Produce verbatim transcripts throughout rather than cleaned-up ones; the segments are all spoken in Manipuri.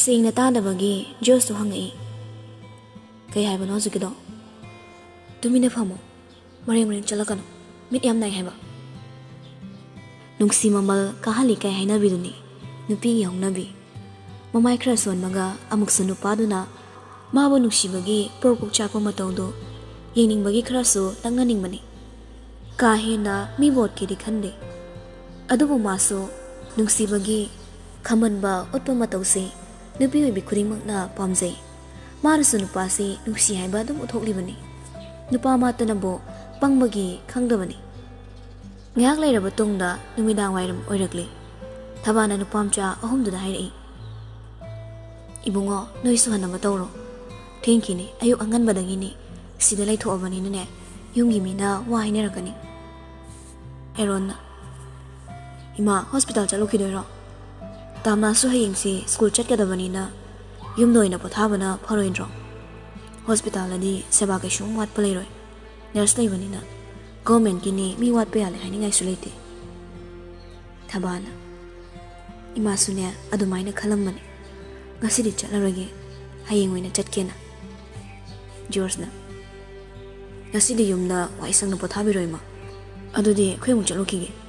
ꯁꯦꯡꯅ ꯇꯥꯗꯕꯒꯤ ꯖꯣꯔꯖꯇꯣ ꯍꯪꯉꯛꯏ, "ꯀꯩ ꯍꯥꯏꯕꯅꯣ ꯍꯧꯖꯤꯛꯀꯤꯗꯣ? ꯇꯨꯃꯤꯟꯅ ꯐꯝꯃꯣ, ꯃꯔꯦꯡ ꯃꯔꯦꯡ ꯆꯠꯂꯛꯀꯅꯨ, ꯃꯤꯠ ꯌꯥꯝ ꯅꯥꯏ ꯍꯥꯏꯕ"꯫ ꯅꯨꯡꯁꯤ ꯃꯃꯜ ꯀꯥꯍꯜꯂꯤ ꯀꯥꯏ ꯍꯥꯏꯅꯕꯤꯗꯨꯅꯤ ꯅꯨꯄꯤꯒꯤ ꯍꯧꯅꯕꯤ꯫ ꯃꯃꯥꯏ ꯈꯔ ꯁꯣꯟꯕꯒ ꯑꯃꯨꯛꯁꯨ ꯅꯨꯄꯥꯗꯨꯅ ꯃꯥꯕꯨ ꯅꯨꯡꯁꯤꯕꯒꯤ ꯄ꯭ꯔꯣꯛ ꯄ꯭ꯔꯣꯛ ꯆꯥꯛꯄ ꯃꯇꯧꯗꯨ ꯌꯦꯡꯅꯤꯡꯕꯒꯤ ꯈꯔꯁꯨ ꯂꯛꯅꯅꯤꯡꯕꯅꯤ꯫ ꯀꯥ ꯍꯦꯟꯅ ꯃꯤꯕꯨ ꯑꯣꯠꯀꯦꯗꯤ ꯈꯟꯗꯦ꯫ ꯑꯗꯨꯕꯨ ꯃꯥꯁꯨ ꯅꯨꯡꯁꯤꯕꯒꯤ ꯈꯝꯕꯟꯕ ꯎꯠꯄ ꯃꯇꯧꯁꯤ ꯅꯨꯄꯤ ꯑꯣꯏꯕꯤ ꯈꯨꯗꯤꯡꯃꯛꯅ ꯄꯥꯝꯖꯩ꯫ ꯃꯥꯅꯁꯨ ꯅꯨꯄꯥꯁꯤ ꯅꯨꯡꯁꯤ ꯍꯥꯏꯕ ꯑꯗꯨꯝ ꯎꯠꯊꯣꯛꯂꯤꯕꯅꯤ꯫ ꯅꯨꯄꯥ ꯃꯥꯇꯅꯕꯨ ꯄꯪꯕꯒꯤ ꯈꯪꯗꯕꯅꯤ꯫ ꯉꯥꯏꯍꯥꯛ ꯂꯩꯔꯕ ꯇꯨꯡꯗ ꯅꯨꯃꯤꯗꯥꯡ ꯋꯥꯏꯔꯝ ꯑꯣꯏꯔꯛꯂꯦ꯫ ꯊꯕꯥꯅ ꯅꯨꯄꯥ ꯃꯆꯥ ꯑꯍꯨꯝꯗꯨꯗ ꯍꯥꯏꯔꯛꯏ, "ꯏꯕꯨꯡꯉꯣ, ꯅꯣꯏꯁꯨ ꯍꯟꯅꯕ ꯇꯧꯔꯣ꯫ ꯊꯦꯡꯈꯤꯅꯤ, ꯑꯌꯨꯛ ꯑꯉꯟꯕꯗꯒꯤꯅꯤ ꯁꯤꯗ ꯂꯩꯊꯣꯛꯑꯕꯅꯤꯅꯅꯦ, ꯌꯨꯝꯒꯤ ꯃꯤꯅ ꯋꯥ ꯍꯥꯏꯅꯔꯛꯀꯅꯤ"꯫ ꯑꯦꯔꯣꯟꯅ, "ꯏꯃꯥ, ꯍꯣꯁꯄꯤꯇꯥꯜ ꯆꯠꯂꯨꯈꯤꯗꯣꯏꯔꯣ? ꯇꯥꯝꯅꯥꯁꯨ ꯍꯌꯦꯡꯁꯤ ꯁ꯭ꯀꯨꯜ ꯆꯠꯀꯗꯕꯅꯤꯅ ꯌꯨꯝꯗ ꯑꯣꯏꯅ ꯄꯣꯊꯥꯕꯅ ꯐꯔꯣꯏꯗ꯭ꯔꯣ? ꯍꯣꯁꯄꯤꯇꯥꯜꯗꯗꯤ ꯁꯦꯕꯥ ꯀꯩꯁꯨꯝ ꯋꯥꯠꯄ ꯂꯩꯔꯣꯏ꯫ ꯅꯔꯁ ꯂꯩꯕꯅꯤꯅ꯫ ꯒꯣꯔꯃꯦꯟꯒꯤꯅꯤ, ꯃꯤ ꯋꯥꯠꯄ ꯌꯥꯜꯂꯦ ꯍꯥꯏꯅꯤꯡꯉꯥꯏꯁꯨ ꯂꯩꯇꯦ"꯫ ꯊꯕꯥꯅ, "ꯏꯃꯥꯁꯨꯅꯦ ꯑꯗꯨꯃꯥꯏꯅ ꯈꯜꯂꯝꯕꯅꯦ꯫ ꯉꯁꯤꯗꯤ ꯆꯠꯂꯔꯣꯏꯒꯦ, ꯍꯌꯦꯡ ꯑꯣꯏꯅ ꯆꯠꯀꯦꯅ"꯫ ꯖꯣꯔꯖꯅ, "ꯉꯁꯤꯗꯤ ꯌꯨꯝꯗ ꯋꯥꯏ ꯁꯪꯅ ꯄꯣꯊꯥꯕꯤꯔꯣ ꯏꯃꯥ꯫ ꯑꯗꯨꯗꯤ ꯑꯩꯈꯣꯏ ꯑꯃꯨꯛ ꯆꯠꯂꯨꯈꯤꯒꯦ"꯫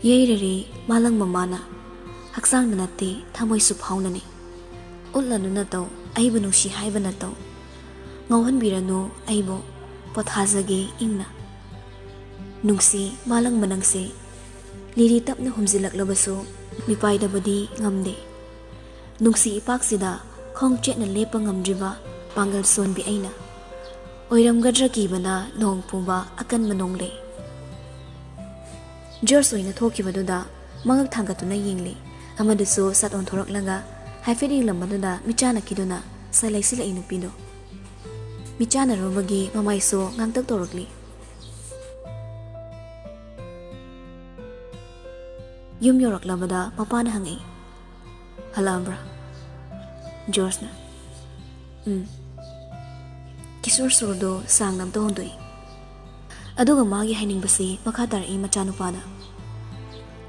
ꯌꯩꯔꯔꯦ ꯃꯥꯂꯪ ꯃꯃꯥꯅ, ꯍꯛꯆꯥꯡꯗ ꯅꯠꯇꯦ ꯊꯃꯣꯏꯁꯨ ꯐꯥꯎꯅꯅꯤ꯫ ꯎꯠꯂꯅꯨ ꯅꯇꯧ, ꯑꯩꯕꯨ ꯅꯨꯡꯁꯤ ꯍꯥꯏꯕ ꯅꯇꯧ꯫ ꯉꯥꯎꯍꯟꯕꯤꯔꯅꯨ ꯑꯩꯕꯨ, ꯄꯣꯊꯥꯖꯒꯦ ꯏꯪꯅ꯫ ꯅꯨꯡꯁꯤ ꯃꯥꯂꯪ ꯃꯅꯪꯁꯦ, ꯂꯤꯔꯤ ꯇꯞꯅ ꯍꯨꯝꯖꯤꯜꯂꯛꯂꯕꯁꯨ ꯃꯤꯄꯥꯏꯗꯕꯗꯤ ꯉꯝꯗꯦ꯫ ꯅꯨꯡꯁꯤ ꯏꯄꯥꯛꯁꯤꯗ ꯈꯣꯡꯆꯦꯠꯅ ꯂꯦꯞꯄ ꯉꯝꯗ꯭ꯔꯤꯕ ꯄꯥꯡꯒꯜ ꯁꯣꯟꯕꯤ ꯑꯩꯅ꯫ ꯑꯣꯏꯔꯝꯒꯗ꯭ꯔꯥ ꯀꯤꯕꯅ ꯅꯣꯡ ꯄꯨꯕ ꯑꯀꯟꯕ ꯅꯣꯡꯂꯩ꯫ ꯖꯣꯔꯖ ꯑꯣꯏꯅ ꯊꯣꯛꯈꯤꯕꯗꯨꯗ ꯃꯉꯛ ꯊꯥꯡꯒꯠꯇꯨꯅ ꯌꯦꯡꯂꯤ꯫ ꯑꯃꯗꯨꯁꯨ ꯁꯠ ꯑꯣꯟꯊꯣꯔꯛꯂꯒ ꯍꯥꯏꯐꯦꯠ ꯌꯦꯡꯂꯝꯕꯗꯨꯗ ꯃꯤꯠꯆꯥꯅꯈꯤꯗꯨꯅ ꯁꯠ ꯂꯩꯁꯤꯜꯂꯛꯏ ꯅꯨꯄꯤꯗꯣ꯫ ꯃꯤꯠꯆꯥꯅꯔꯨꯕꯒꯤ ꯃꯃꯥꯏꯁꯨ ꯉꯥꯡꯇꯛ ꯇꯧꯔꯛꯂꯤ꯫ ꯌꯨꯝ ꯌꯧꯔꯛꯂꯕꯗ ꯃꯄꯥꯅ ꯍꯪꯉꯛꯏ, "ꯍꯜꯂꯛꯑꯕ꯭ꯔꯥ?" ꯖꯣꯔꯖꯅ, "ꯎꯝ"꯫ ꯀꯤꯁꯣꯔ ꯁꯣꯔꯗꯣ ꯁꯥꯡꯅ ꯑꯝꯇ ꯍꯣꯟꯗꯣꯛꯏ꯫ ꯑꯗꯨꯒ ꯃꯥꯒꯤ ꯍꯥꯏꯅꯤꯡꯕꯁꯤ ꯃꯈꯥ ꯇꯥꯔꯛꯏ ꯃꯆꯥꯅꯨꯄꯥꯗ꯫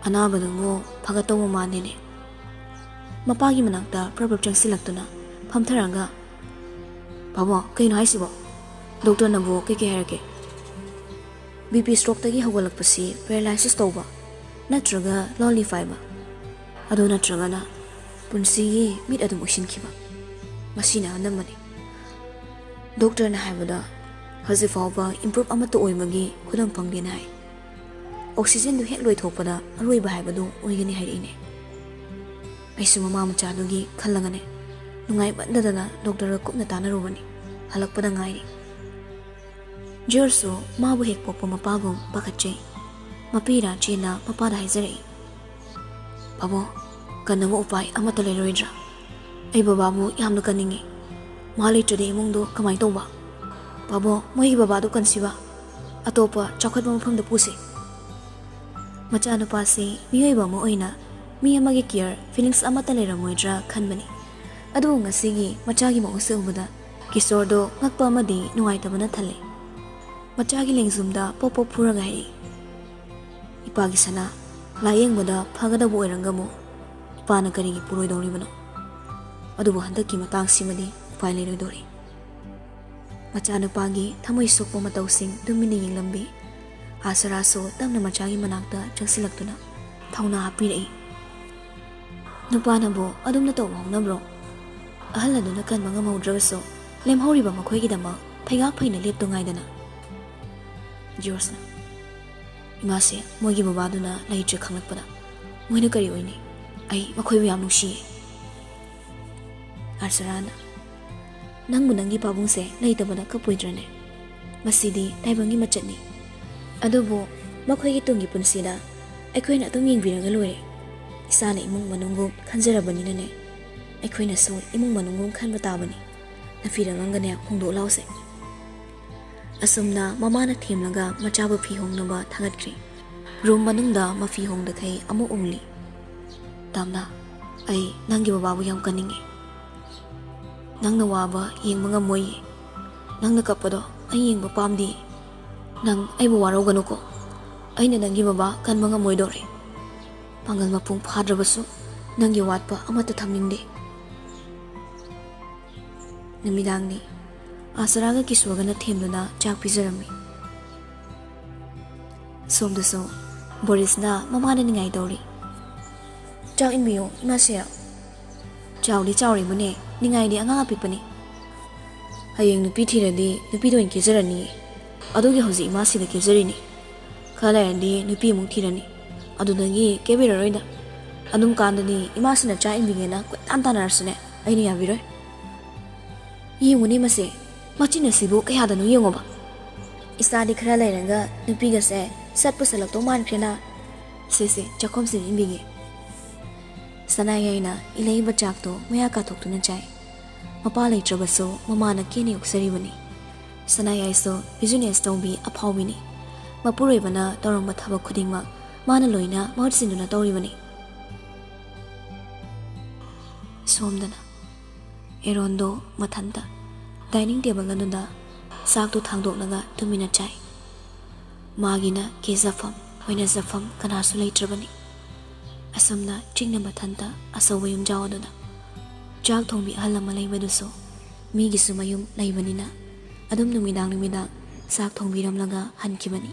ꯑꯅꯥꯕꯗꯨꯕꯨ ꯐꯒꯠꯇꯧꯕ ꯃꯥꯟꯗꯦꯅꯦ꯫ ꯃꯄꯥꯒꯤ ꯃꯅꯥꯛꯇ ꯄ꯭ꯔꯞ ꯄ꯭ꯔꯞ ꯆꯪꯁꯤꯜꯂꯛꯇꯨꯅ ꯐꯝꯊꯔꯒ, "ꯄꯥꯕꯨꯡ, ꯀꯩꯅꯣ ꯍꯥꯏꯁꯤꯕꯣ? ꯗꯣꯛꯇꯔꯅꯕꯨ ꯀꯩꯀꯩ ꯍꯥꯏꯔꯛꯀꯦ?" "ꯕꯤ ꯄꯤ ꯁ꯭ꯇ꯭ꯔꯣꯛꯇꯒꯤ ꯍꯧꯒꯠꯂꯛꯄꯁꯤ ꯄꯦꯔꯥꯂꯥꯏꯁꯤꯁ ꯇꯧꯕ ꯅꯠꯇ꯭ꯔꯒ ꯂꯣꯂꯤꯐꯥꯏꯕ, ꯑꯗꯨ ꯅꯠꯇ꯭ꯔꯒꯅ ꯄꯨꯟꯁꯤꯒꯤ ꯃꯤꯠ ꯑꯗꯨꯝ ꯎꯏꯁꯤꯟꯈꯤꯕ, ꯃꯁꯤꯅ ꯑꯅꯝꯕꯅꯤ꯫ ꯗꯣꯛꯇꯔꯅ ꯍꯥꯏꯕꯗ ꯍꯧꯖꯤꯛ ꯐꯥꯎꯕ ꯏꯝꯄ꯭ꯔꯨꯞ ꯑꯃꯠꯇ ꯑꯣꯏꯕꯒꯤ ꯈꯨꯗꯝ ꯐꯪꯗꯦꯅ ꯍꯥꯏ꯫ ꯑꯣꯛꯁꯤꯖꯦꯟꯗꯨ ꯍꯦꯛ ꯂꯣꯏꯊꯣꯛꯄꯗ ꯑꯔꯣꯏꯕ ꯍꯥꯏꯕꯗꯨ ꯑꯣꯏꯒꯅꯤ ꯍꯥꯏꯔꯛꯏꯅꯦ꯫" ꯑꯩꯁꯨ ꯃꯃꯥ ꯃꯆꯥꯗꯨꯒꯤ ꯈꯜꯂꯒꯅꯦ ꯅꯨꯡꯉꯥꯏꯃꯟꯗꯗꯅ ꯗꯣꯛꯇꯔꯒ ꯀꯨꯞꯅ ꯇꯥꯟꯅꯔꯨꯕꯅꯤ꯫ ꯍꯜꯂꯛꯄꯗ ꯉꯥꯏꯔꯤ꯫ ꯖꯣꯔꯖꯁꯨ ꯃꯥꯕꯨ ꯍꯦꯛ ꯄꯣꯛꯄ ꯃꯄꯥꯒꯨꯝ ꯄꯥꯈꯠꯆꯩ꯫ ꯃꯄꯤꯔꯥ ꯆꯦꯟꯅ ꯃꯄꯥꯗ ꯍꯥꯏꯖꯔꯛꯏ, "ꯄꯥꯕꯨꯡ, ꯀꯟꯅꯕ ꯎꯄꯥꯏ ꯑꯃꯠꯇ ꯂꯩꯔꯣꯏꯗ꯭ꯔꯥ? ꯑꯩ ꯕꯕꯥꯕꯨ ꯌꯥꯝꯅ ꯀꯟꯅꯤꯡꯉꯤ꯫ ꯃꯥ ꯂꯩꯇ꯭ꯔꯗꯤ ꯏꯃꯨꯡꯗꯣ ꯀꯃꯥꯏꯅ ꯇꯧꯕ? ꯄꯥꯕꯨꯡ, ꯃꯣꯏꯒꯤ ꯕꯕꯥꯗꯣ ꯀꯟꯁꯤꯕ? ꯑꯇꯣꯞꯄ ꯆꯥꯎꯈꯠꯄ ꯃꯐꯝꯗ ꯄꯨꯁꯤ꯫" ꯃꯆꯥꯅꯨꯄꯥꯁꯤ ꯃꯤꯑꯣꯏꯕ ꯑꯃ ꯑꯣꯏꯅ ꯃꯤ ꯑꯃꯒꯤ ꯀꯤꯌꯔ ꯐꯤꯂꯤꯡꯁ ꯑꯃꯠꯇ ꯂꯩꯔꯝꯃꯣꯏꯗ꯭ꯔꯥ ꯈꯟꯕꯅꯤ꯫ ꯑꯗꯨꯕꯨ ꯉꯁꯤꯒꯤ ꯃꯆꯥꯒꯤ ꯃꯑꯣꯡꯁꯦ ꯎꯕꯗ ꯀꯤꯁꯣꯔꯗꯣ ꯉꯛꯄ ꯑꯃꯗꯤ ꯅꯨꯡꯉꯥꯏꯇꯕꯅ ꯊꯜꯂꯦ꯫ ꯃꯆꯥꯒꯤ ꯂꯦꯡꯖꯨꯝꯗ ꯄꯣꯞ ꯄꯣꯞ ꯐꯨꯔꯒ ꯍꯥꯏꯔꯛꯏ, "ꯏꯄꯥꯒꯤ ꯁꯅꯥ, ꯂꯥꯌꯦꯡꯕꯗ ꯐꯒꯗꯕ ꯑꯣꯏꯔꯝꯒꯃꯨ ꯏꯄꯥꯅ ꯀꯔꯤꯒꯤ ꯄꯨꯔꯣꯏꯗꯧꯔꯤꯕꯅꯣ? ꯑꯗꯨꯕꯨ ꯍꯟꯗꯛꯀꯤ ꯃꯇꯥꯡꯁꯤꯃꯗꯤ ꯎꯄꯥꯏ ꯂꯩꯔꯣꯏꯗꯧꯔꯤ꯫" ꯃꯆꯥꯅꯨꯄꯥꯒꯤ ꯊꯃꯣꯏ ꯁꯣꯛꯄ ꯃꯇꯧꯁꯤꯡ ꯇꯨꯃꯤꯟꯅ ꯌꯦꯡꯂꯝꯕꯤ꯫ ꯑꯥꯁꯔꯥꯁꯨ ꯇꯞꯅ ꯃꯆꯥꯒꯤ ꯃꯅꯥꯛꯇ ꯆꯪꯁꯤꯜꯂꯛꯇꯨꯅ ꯊꯧꯅꯥ ꯍꯥꯞꯄꯤꯔꯛꯏ꯫ "ꯅꯨꯄꯥꯅꯕꯨ ꯑꯗꯨꯝꯅ ꯇꯧꯕ ꯍꯧꯅꯕ꯭ꯔꯣ? ꯑꯍꯜ ꯑꯗꯨꯅ ꯀꯟꯕ ꯉꯝꯍꯧꯗ꯭ꯔꯕꯁꯨ ꯂꯦꯝꯍꯧꯔꯤꯕ ꯃꯈꯣꯏꯒꯤꯗꯃꯛ ꯐꯩꯒꯥꯛ ꯐꯩꯅ ꯂꯦꯞꯇꯨ ꯉꯥꯏꯗꯅ꯫" ꯖꯣꯔꯖꯅ, "ꯏꯃꯥꯁꯦ, ꯃꯣꯏꯒꯤ ꯕꯕꯥꯗꯨꯅ ꯂꯩꯇ꯭ꯔꯦ ꯈꯪꯂꯛꯄꯗ ꯃꯣꯏꯅ ꯀꯔꯤ ꯑꯣꯏꯅꯤ? ꯑꯩ ꯃꯈꯣꯏꯕꯨ ꯌꯥꯝ ꯅꯨꯡꯁꯤꯌꯦ꯫" ꯑꯥꯁꯔꯥꯅ, "ꯅꯪꯕꯨ ꯅꯪꯒꯤ ꯄꯥꯕꯨꯡꯁꯦ ꯂꯩꯇꯕꯗ ꯀꯞꯄꯣꯏꯗ꯭ꯔꯅꯦ? ꯃꯁꯤꯗꯤ ꯇꯥꯏꯕꯪꯒꯤ ꯃꯆꯠꯅꯤ꯫ ꯑꯗꯨꯕꯨ ꯃꯈꯣꯏꯒꯤ ꯇꯨꯡꯒꯤ ꯄꯨꯟꯁꯤꯗ ꯑꯩꯈꯣꯏꯅ ꯑꯗꯨꯝ ꯌꯦꯡꯕꯤꯔꯒ ꯂꯣꯏꯔꯦ꯫ ꯏꯁꯥꯅ ꯏꯃꯨꯡ ꯃꯅꯨꯡꯒꯨꯝ ꯈꯟꯖꯔꯕꯅꯤꯅꯅꯦ, ꯑꯩꯈꯣꯏꯅꯁꯨ ꯏꯃꯨꯡ ꯃꯅꯨꯡꯒꯨꯝ ꯈꯟꯕ ꯇꯥꯕꯅꯤ꯫ ꯅꯐꯤꯔ ꯉꯪꯒꯅꯦ ꯍꯣꯡꯗꯣꯛ ꯂꯥꯎꯁꯦ꯫" ꯑꯁꯨꯝꯅ ꯃꯃꯥꯅ ꯊꯦꯝꯂꯒ ꯃꯆꯥꯕꯨ ꯐꯤ ꯍꯣꯡꯅꯕ ꯊꯥꯒꯠꯈ꯭ꯔꯦ꯫ ꯔꯨꯝ ꯃꯅꯨꯡꯗ ꯃꯐꯤ ꯍꯣꯡꯗꯈꯩ ꯑꯃꯨꯛ ꯎꯪꯂꯤ꯫ "ꯇꯥꯝꯅ, ꯑꯩ ꯅꯪꯒꯤ ꯕꯕꯥꯕꯨ ꯌꯥꯝ ꯀꯟꯅꯤꯡꯉꯤ꯫ ꯅꯪꯅ ꯋꯥꯕ ꯌꯦꯡꯕ ꯉꯝꯃꯣꯏꯌꯦ꯫ ꯅꯪꯅ ꯀꯞꯄꯗꯣ ꯑꯩ ꯌꯦꯡꯕ ꯄꯥꯝꯗꯦ꯫ ꯅꯪ ꯑꯩꯕꯨ ꯋꯥꯔꯧꯒꯅꯨꯀꯣ꯫ ꯑꯩꯅ ꯅꯪꯒꯤ ꯕꯕꯥ ꯀꯟꯕ ꯉꯝꯃꯣꯏꯗꯧꯔꯦ꯫" ꯄꯥꯡꯒꯜ ꯃꯄꯨꯡ ꯐꯥꯗ꯭ꯔꯕꯁꯨ ꯅꯪꯒꯤ ꯋꯥꯠꯄ ꯑꯃꯠꯇ ꯊꯝꯅꯤꯡꯗꯦ꯫ ꯅꯨꯃꯤꯗꯥꯡꯅꯤ꯫ ꯑꯥꯁꯔꯥꯒ ꯀꯤꯁꯣꯔꯒꯅ ꯊꯦꯝꯗꯨꯅ ꯆꯥꯛ ꯄꯤꯖꯔꯝꯃꯤ꯫ ꯁꯣꯝꯗꯁꯨ ꯕꯣꯔꯤꯁꯅ ꯃꯃꯥꯅ ꯅꯤꯡꯉꯥꯏ ꯇꯧꯔꯤ꯫ "ꯆꯥꯛ ꯏꯟꯕꯤꯌꯨ, ꯏꯃꯥꯁꯦ꯫ ꯆꯥꯎꯗꯤ ꯆꯥꯎꯔꯤꯕꯅꯦ, ꯅꯤꯡꯉꯥꯏꯗꯤ ꯑꯉꯥꯡ ꯑꯄꯤꯛꯄꯅꯤ꯫ ꯍꯌꯦꯡ ꯅꯨꯄꯤ ꯊꯤꯔꯗꯤ ꯅꯨꯄꯤꯗ ꯑꯣꯏꯅ ꯀꯦꯖꯔꯅꯤꯌꯦ꯫ ꯑꯗꯨꯒꯤ ꯍꯧꯖꯤꯛ ꯏꯃꯥ ꯁꯤꯗ ꯀꯦꯖꯔꯤꯅꯤ꯫ ꯈꯔ ꯂꯩꯔꯗꯤ ꯅꯨꯄꯤ ꯑꯃꯨꯛ ꯊꯤꯔꯅꯤ꯫ ꯑꯗꯨꯗꯒꯤ ꯀꯦꯕꯤꯔꯔꯣꯏꯗ꯫ ꯑꯗꯨꯝ ꯀꯥꯟꯗꯗꯤ ꯏꯃꯥꯁꯤꯅ ꯆꯥꯛ ꯏꯟꯕꯤꯒꯦꯅ ꯀꯣꯏꯇꯥꯟ ꯇꯥꯟꯅꯔꯁꯨꯅꯦ, ꯑꯩꯅ ꯌꯥꯕꯤꯔꯣꯏ꯫ ꯌꯦꯡꯉꯨꯅꯦ ꯃꯁꯦ, ꯃꯆꯤꯟ ꯑꯁꯤꯕꯨ ꯀꯌꯥꯗꯅꯣ ꯌꯦꯡꯉꯣꯕ꯫ ꯏꯆꯥꯗꯤ ꯈꯔ ꯂꯩꯔꯒ ꯅꯨꯄꯤꯒꯁꯦ ꯁꯠ ꯄꯨꯁꯜꯂꯛꯇꯧ ꯃꯥꯟꯈ꯭ꯔꯦꯅ꯫ ꯁꯦ ꯁꯦ, ꯆꯥꯛꯈꯨꯝꯁꯤꯗ ꯏꯟꯕꯤꯒꯦ꯫" ꯁꯅꯥꯌꯥꯏꯅ ꯏꯜꯂꯛꯏꯕ ꯆꯥꯛꯇꯣ ꯃꯌꯥ ꯀꯥꯊꯣꯛꯇꯨꯅ ꯆꯥꯏ꯫ ꯃꯄꯥ ꯂꯩꯇ꯭ꯔꯕꯁꯨ ꯃꯃꯥꯅ ꯀꯦꯅ ꯌꯣꯛꯆꯔꯤꯕꯅꯤ꯫ ꯁꯅꯥꯌꯥꯏꯁꯨ ꯕꯤꯖꯤꯅꯦꯁ ꯇꯧꯕꯤ ꯑꯐꯥꯎꯕꯤꯅꯤ꯫ ꯃꯄꯨꯔꯣꯏꯕꯅ ꯇꯧꯔꯝꯕ ꯊꯕꯛ ꯈꯨꯗꯤꯡꯃꯛ ꯃꯥꯅ ꯂꯣꯏꯅ ꯃꯍꯨꯠ ꯁꯤꯟꯗꯨꯅ ꯇꯧꯔꯤꯕꯅꯤ꯫ ꯁꯣꯝꯗꯅ ꯑꯦꯔꯣꯟꯗꯣ ꯃꯊꯟꯇ ꯗꯥꯏꯅꯤꯡ ꯇꯦꯕꯜ ꯑꯗꯨꯗ ꯆꯥꯛꯇꯨ ꯊꯥꯡꯗꯣꯛꯂꯒ ꯇꯨꯃꯤꯟꯅ ꯆꯥꯏ꯫ ꯃꯥꯒꯤꯅ ꯀꯦꯖꯐꯝ, ꯑꯣꯏꯅꯖꯐꯝ ꯀꯅꯥꯁꯨ ꯂꯩꯇ꯭ꯔꯕꯅꯤ꯫ ꯑꯁꯨꯝꯅ ꯆꯤꯡꯅ ꯃꯊꯟꯇ ꯑꯆꯧꯕ ꯌꯨꯝꯖꯥꯎ ꯑꯗꯨꯗ ꯆꯥꯛ ꯊꯣꯡꯕꯤ ꯑꯍꯜ ꯑꯃ ꯂꯩꯕꯗꯨꯁꯨ ꯃꯤꯒꯤꯁꯨ ꯃꯌꯨꯝ ꯂꯩꯕꯅꯤꯅ ꯑꯗꯨꯝ ꯅꯨꯃꯤꯗꯥꯡ ꯅꯨꯃꯤꯗꯥꯡ ꯆꯥꯛ ꯊꯣꯡꯕꯤꯔꯝꯂꯒ ꯍꯟꯈꯤꯕꯅꯤ꯫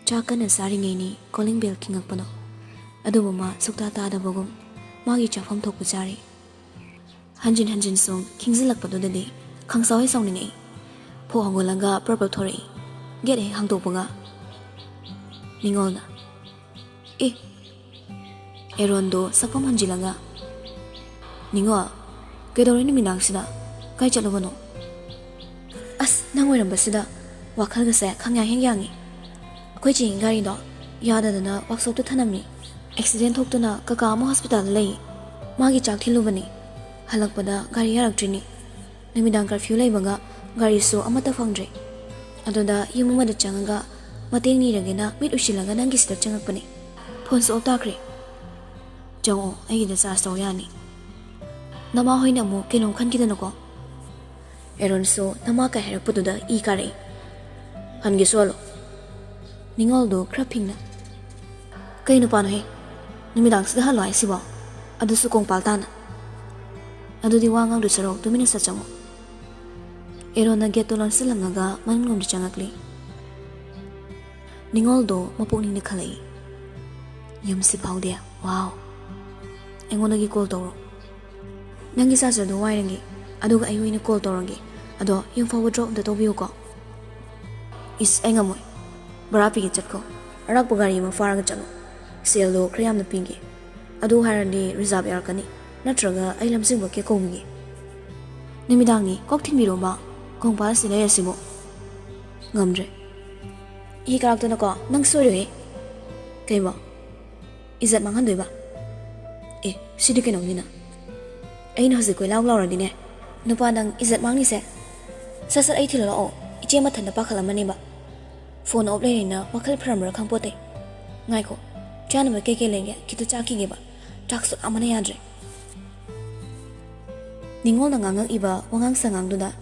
ꯆꯥꯛ ꯀꯟꯅ ꯆꯥꯔꯤꯉꯩꯅꯤ ꯀꯣꯂꯤꯡ ꯕꯦꯜ ꯈꯤꯡꯉꯛꯄꯗꯣ꯫ ꯑꯗꯨꯕꯨ ꯃꯥ ꯁꯨꯛꯇꯥ ꯇꯥꯗꯕꯒꯨꯝ ꯃꯥꯒꯤ ꯆꯥꯐꯝ ꯊꯣꯛꯄ ꯆꯥꯔꯤ꯫ ꯍꯟꯖꯤꯟ ꯍꯟꯖꯤꯟ ꯁꯨꯝ ꯈꯤꯡꯖꯤꯜꯂꯛꯄꯗꯨꯗꯗꯤ ꯈꯪꯁꯥꯎ ꯍꯦꯛ ꯁꯥꯎꯅꯤꯡꯉꯛꯏ꯫ ꯐꯣꯛ ꯍꯧꯒꯠꯂꯒ ꯄ꯭ꯔꯞ ꯄ꯭ꯔꯞ ꯊꯣꯔꯛꯏ꯫ ꯒꯦꯠ ꯍꯦꯛ ꯍꯥꯡꯗꯣꯛꯄꯒ ꯅꯤꯉꯣꯜꯅ, "ꯑꯦ!" ꯑꯦꯔꯣꯟꯗꯣ ꯁꯛꯐꯝ ꯍꯟꯖꯤꯜꯂꯒ, "ꯅꯤꯉꯣꯜ, ꯀꯩꯗꯧꯔꯦ ꯅꯨꯃꯤꯗꯥꯡꯁꯤꯗ? ꯀꯥꯏ ꯆꯠꯂꯨꯕꯅꯣ?" "ꯑꯁ, ꯅꯪ ꯑꯣꯏꯔꯝꯕꯁꯤꯗ ꯋꯥꯈꯜꯒꯁꯦ ꯈꯪꯌꯥꯡ ꯍꯦꯛ ꯌꯥꯡꯉꯤ꯫ ꯑꯩꯈꯣꯏ ꯆꯦꯒꯤ ꯒꯥꯔꯤꯗꯣ ꯌꯥꯗꯗꯅ ꯋꯥꯛꯁꯣꯞꯇ ꯊꯅꯝꯃꯤ꯫ ꯑꯦꯛꯁꯤꯗꯦꯟ ꯊꯣꯛꯇꯨꯅ ꯀꯀꯥ ꯑꯃ ꯍꯣꯁꯄꯤꯇꯥꯜꯗ ꯂꯩ꯫ ꯃꯥꯒꯤ ꯆꯥꯛ ꯊꯤꯜꯂꯨꯕꯅꯤ꯫ ꯍꯜꯂꯛꯄꯗ ꯒꯥꯔꯤ ꯌꯥꯔꯛꯇ꯭ꯔꯤꯅꯤ꯫ ꯅꯨꯃꯤꯗꯥꯡ ꯀꯔꯐ꯭ꯌꯨ ꯂꯩꯕꯒ ꯒꯥꯔꯤꯁꯨ ꯑꯃꯠꯇ ꯐꯪꯗ꯭ꯔꯦ꯫ ꯑꯗꯨꯗ ꯌꯨꯝ ꯑꯃꯗ ꯆꯪꯉꯒ ꯃꯇꯦꯡ ꯅꯤꯔꯒꯦꯅ ꯃꯤꯠ ꯎꯏꯁꯤꯜꯂꯒ ꯅꯪꯒꯤꯁꯤꯗ ꯆꯪꯉꯛꯄꯅꯤ꯫ ꯐꯣꯟꯁꯨ ꯑꯣꯐ ꯇꯥꯈ꯭ꯔꯦ꯫ ꯆꯪꯉꯛꯑꯣ, ꯑꯩꯒꯤꯗ ꯆꯥꯔꯖ ꯇꯧ ꯌꯥꯅꯤ꯫ ꯅꯃꯥ ꯍꯣꯏꯅ ꯑꯃꯨꯛ ꯀꯩꯅꯣꯝ ꯈꯟꯈꯤꯗꯅꯀꯣ꯫" ꯑꯦꯔꯣꯟꯁꯨ ꯅꯃꯥ ꯀꯥꯏ ꯍꯥꯏꯔꯛꯄꯗꯨꯗ ꯏ ꯀꯥꯔꯛꯏ꯫ "ꯍꯟꯒꯦꯁꯨ ꯍꯜꯂꯣ꯫" ꯅꯤꯉꯣꯜꯗꯣ ꯈꯔ ꯐꯤꯡꯅ, ꯀꯩ ꯅꯨꯄꯥꯅꯣꯍꯦ? ꯅꯨꯃꯤꯗꯥꯡꯁꯤꯗ ꯍꯜꯂꯣ ꯍꯥꯏꯁꯤꯕꯣ? ꯑꯗꯨꯁꯨ ꯀꯣꯡꯄꯥꯜ ꯇꯥꯅ꯫ ꯑꯗꯨꯗꯤ ꯋꯥ ꯉꯥꯡꯗꯣꯏ ꯁꯔꯨꯛ ꯇꯨꯃꯤꯟꯅ ꯆꯠꯆꯧꯑꯣ꯫ ꯑꯦꯔꯣꯟꯅ ꯒꯦꯠꯇꯨ ꯂꯣꯟꯁꯤꯜꯂꯝꯂꯒ ꯃꯅꯨꯡꯂꯣꯝꯗ ꯆꯪꯉꯛꯂꯤ꯫ ꯅꯤꯉꯣꯜꯗꯣ ꯃꯄꯨꯛꯅꯤꯡꯗ ꯈꯜꯂꯛꯏ꯫ ꯌꯨꯝꯁꯤ ꯐꯥꯎꯗꯦ꯫ ꯋꯥꯎ꯫ ꯑꯩꯉꯣꯟꯗꯒꯤ ꯀꯣꯜ ꯇꯧꯔꯣ꯫ ꯅꯪꯒꯤ ꯆꯥꯔꯖꯔꯗꯨ ꯋꯥꯏꯔꯒꯦ, ꯑꯗꯨꯒ ꯑꯩ ꯑꯣꯏꯅ ꯀꯣꯜ ꯇꯧꯔꯒꯦ꯫ ꯑꯗꯣ ꯌꯨꯝ ꯐꯥꯎꯕ ꯗ꯭ꯔꯣꯞ ꯑꯝꯇ ꯇꯧꯕꯤꯌꯨꯀꯣ꯫ ꯏꯁ, ꯑꯩ ꯉꯝꯃꯣꯏ꯫ ꯚꯔꯥ ꯄꯤꯒꯦ, ꯆꯠꯈꯣ꯫ ꯑꯔꯥꯛꯄ ꯒꯥꯔꯤ ꯑꯃ ꯐꯥꯔꯒ ꯆꯠꯂꯣ꯫ ꯁꯦꯜꯗꯣ ꯈꯔ ꯌꯥꯝꯅ ꯄꯤꯒꯦ꯫ ꯑꯗꯨ ꯍꯥꯏꯔꯗꯤ ꯔꯤꯖꯥꯕ ꯌꯥꯔꯛꯀꯅꯤ, ꯅꯠꯇ꯭ꯔꯒ ꯑꯩ ꯂꯝꯖꯤꯡꯕ ꯀꯦꯛ ꯀꯧꯈꯤꯒꯦ꯫ ꯅꯨꯃꯤꯗꯥꯡꯅꯤ, ꯀꯣꯛ ꯊꯤꯟꯕꯤꯔꯣꯕ꯫ ꯀꯣꯡꯄꯥꯜ ꯑꯁꯤ ꯂꯩꯔꯁꯤꯕꯨ꯫ ꯉꯝꯗ꯭ꯔꯦ꯫ ꯏ ꯀꯥꯔꯛꯇꯅꯀꯣ, ꯅꯪ ꯁꯣꯏꯔꯣꯏꯍꯦ꯫ ꯀꯩꯕꯣ? ꯏꯖꯠ ꯃꯥꯡꯍꯟꯗꯣꯏꯕ? ꯑꯦ, ꯁꯤꯗꯤ ꯀꯩꯅꯣꯝꯅꯤꯅ꯫ ꯑꯩꯅ ꯍꯧꯖꯤꯛ ꯀꯣꯏꯂꯥꯎ ꯂꯥꯎꯔꯗꯤꯅꯦ, ꯅꯨꯄꯥ ꯅꯪ ꯏꯖꯠ ꯃꯥꯡꯅꯤꯁꯦ꯫ ꯁꯠ ꯁꯠ ꯑꯩ ꯊꯤꯜꯂꯣ ꯂꯥꯛꯑꯣ, ꯏꯆꯦ ꯃꯊꯟꯇ ꯄꯥꯈꯠꯂꯝꯃꯅꯦꯕ꯫ ꯐꯣꯟ ꯑꯣꯞ ꯂꯩꯔꯦꯅ ꯋꯥꯈꯜ ꯐꯔꯝꯕ꯭ꯔꯥ ꯈꯪꯄꯣꯠꯇꯦ꯫ ꯉꯥꯏꯈꯣ, ꯆꯥꯅꯕ ꯀꯩꯀꯩ ꯂꯩꯒꯦ? ꯈꯤꯇ ꯆꯥꯈꯤꯒꯦꯕ꯫ ꯆꯥꯛꯁꯨ ꯂꯥꯝꯕꯅ ꯌꯥꯗ꯭ꯔꯦ꯫ ꯅꯤꯉꯣꯜꯅ ꯉꯥꯡꯉꯛꯏꯕ ꯋꯥꯉꯥꯡ ꯁꯉꯥꯡꯗꯨꯗ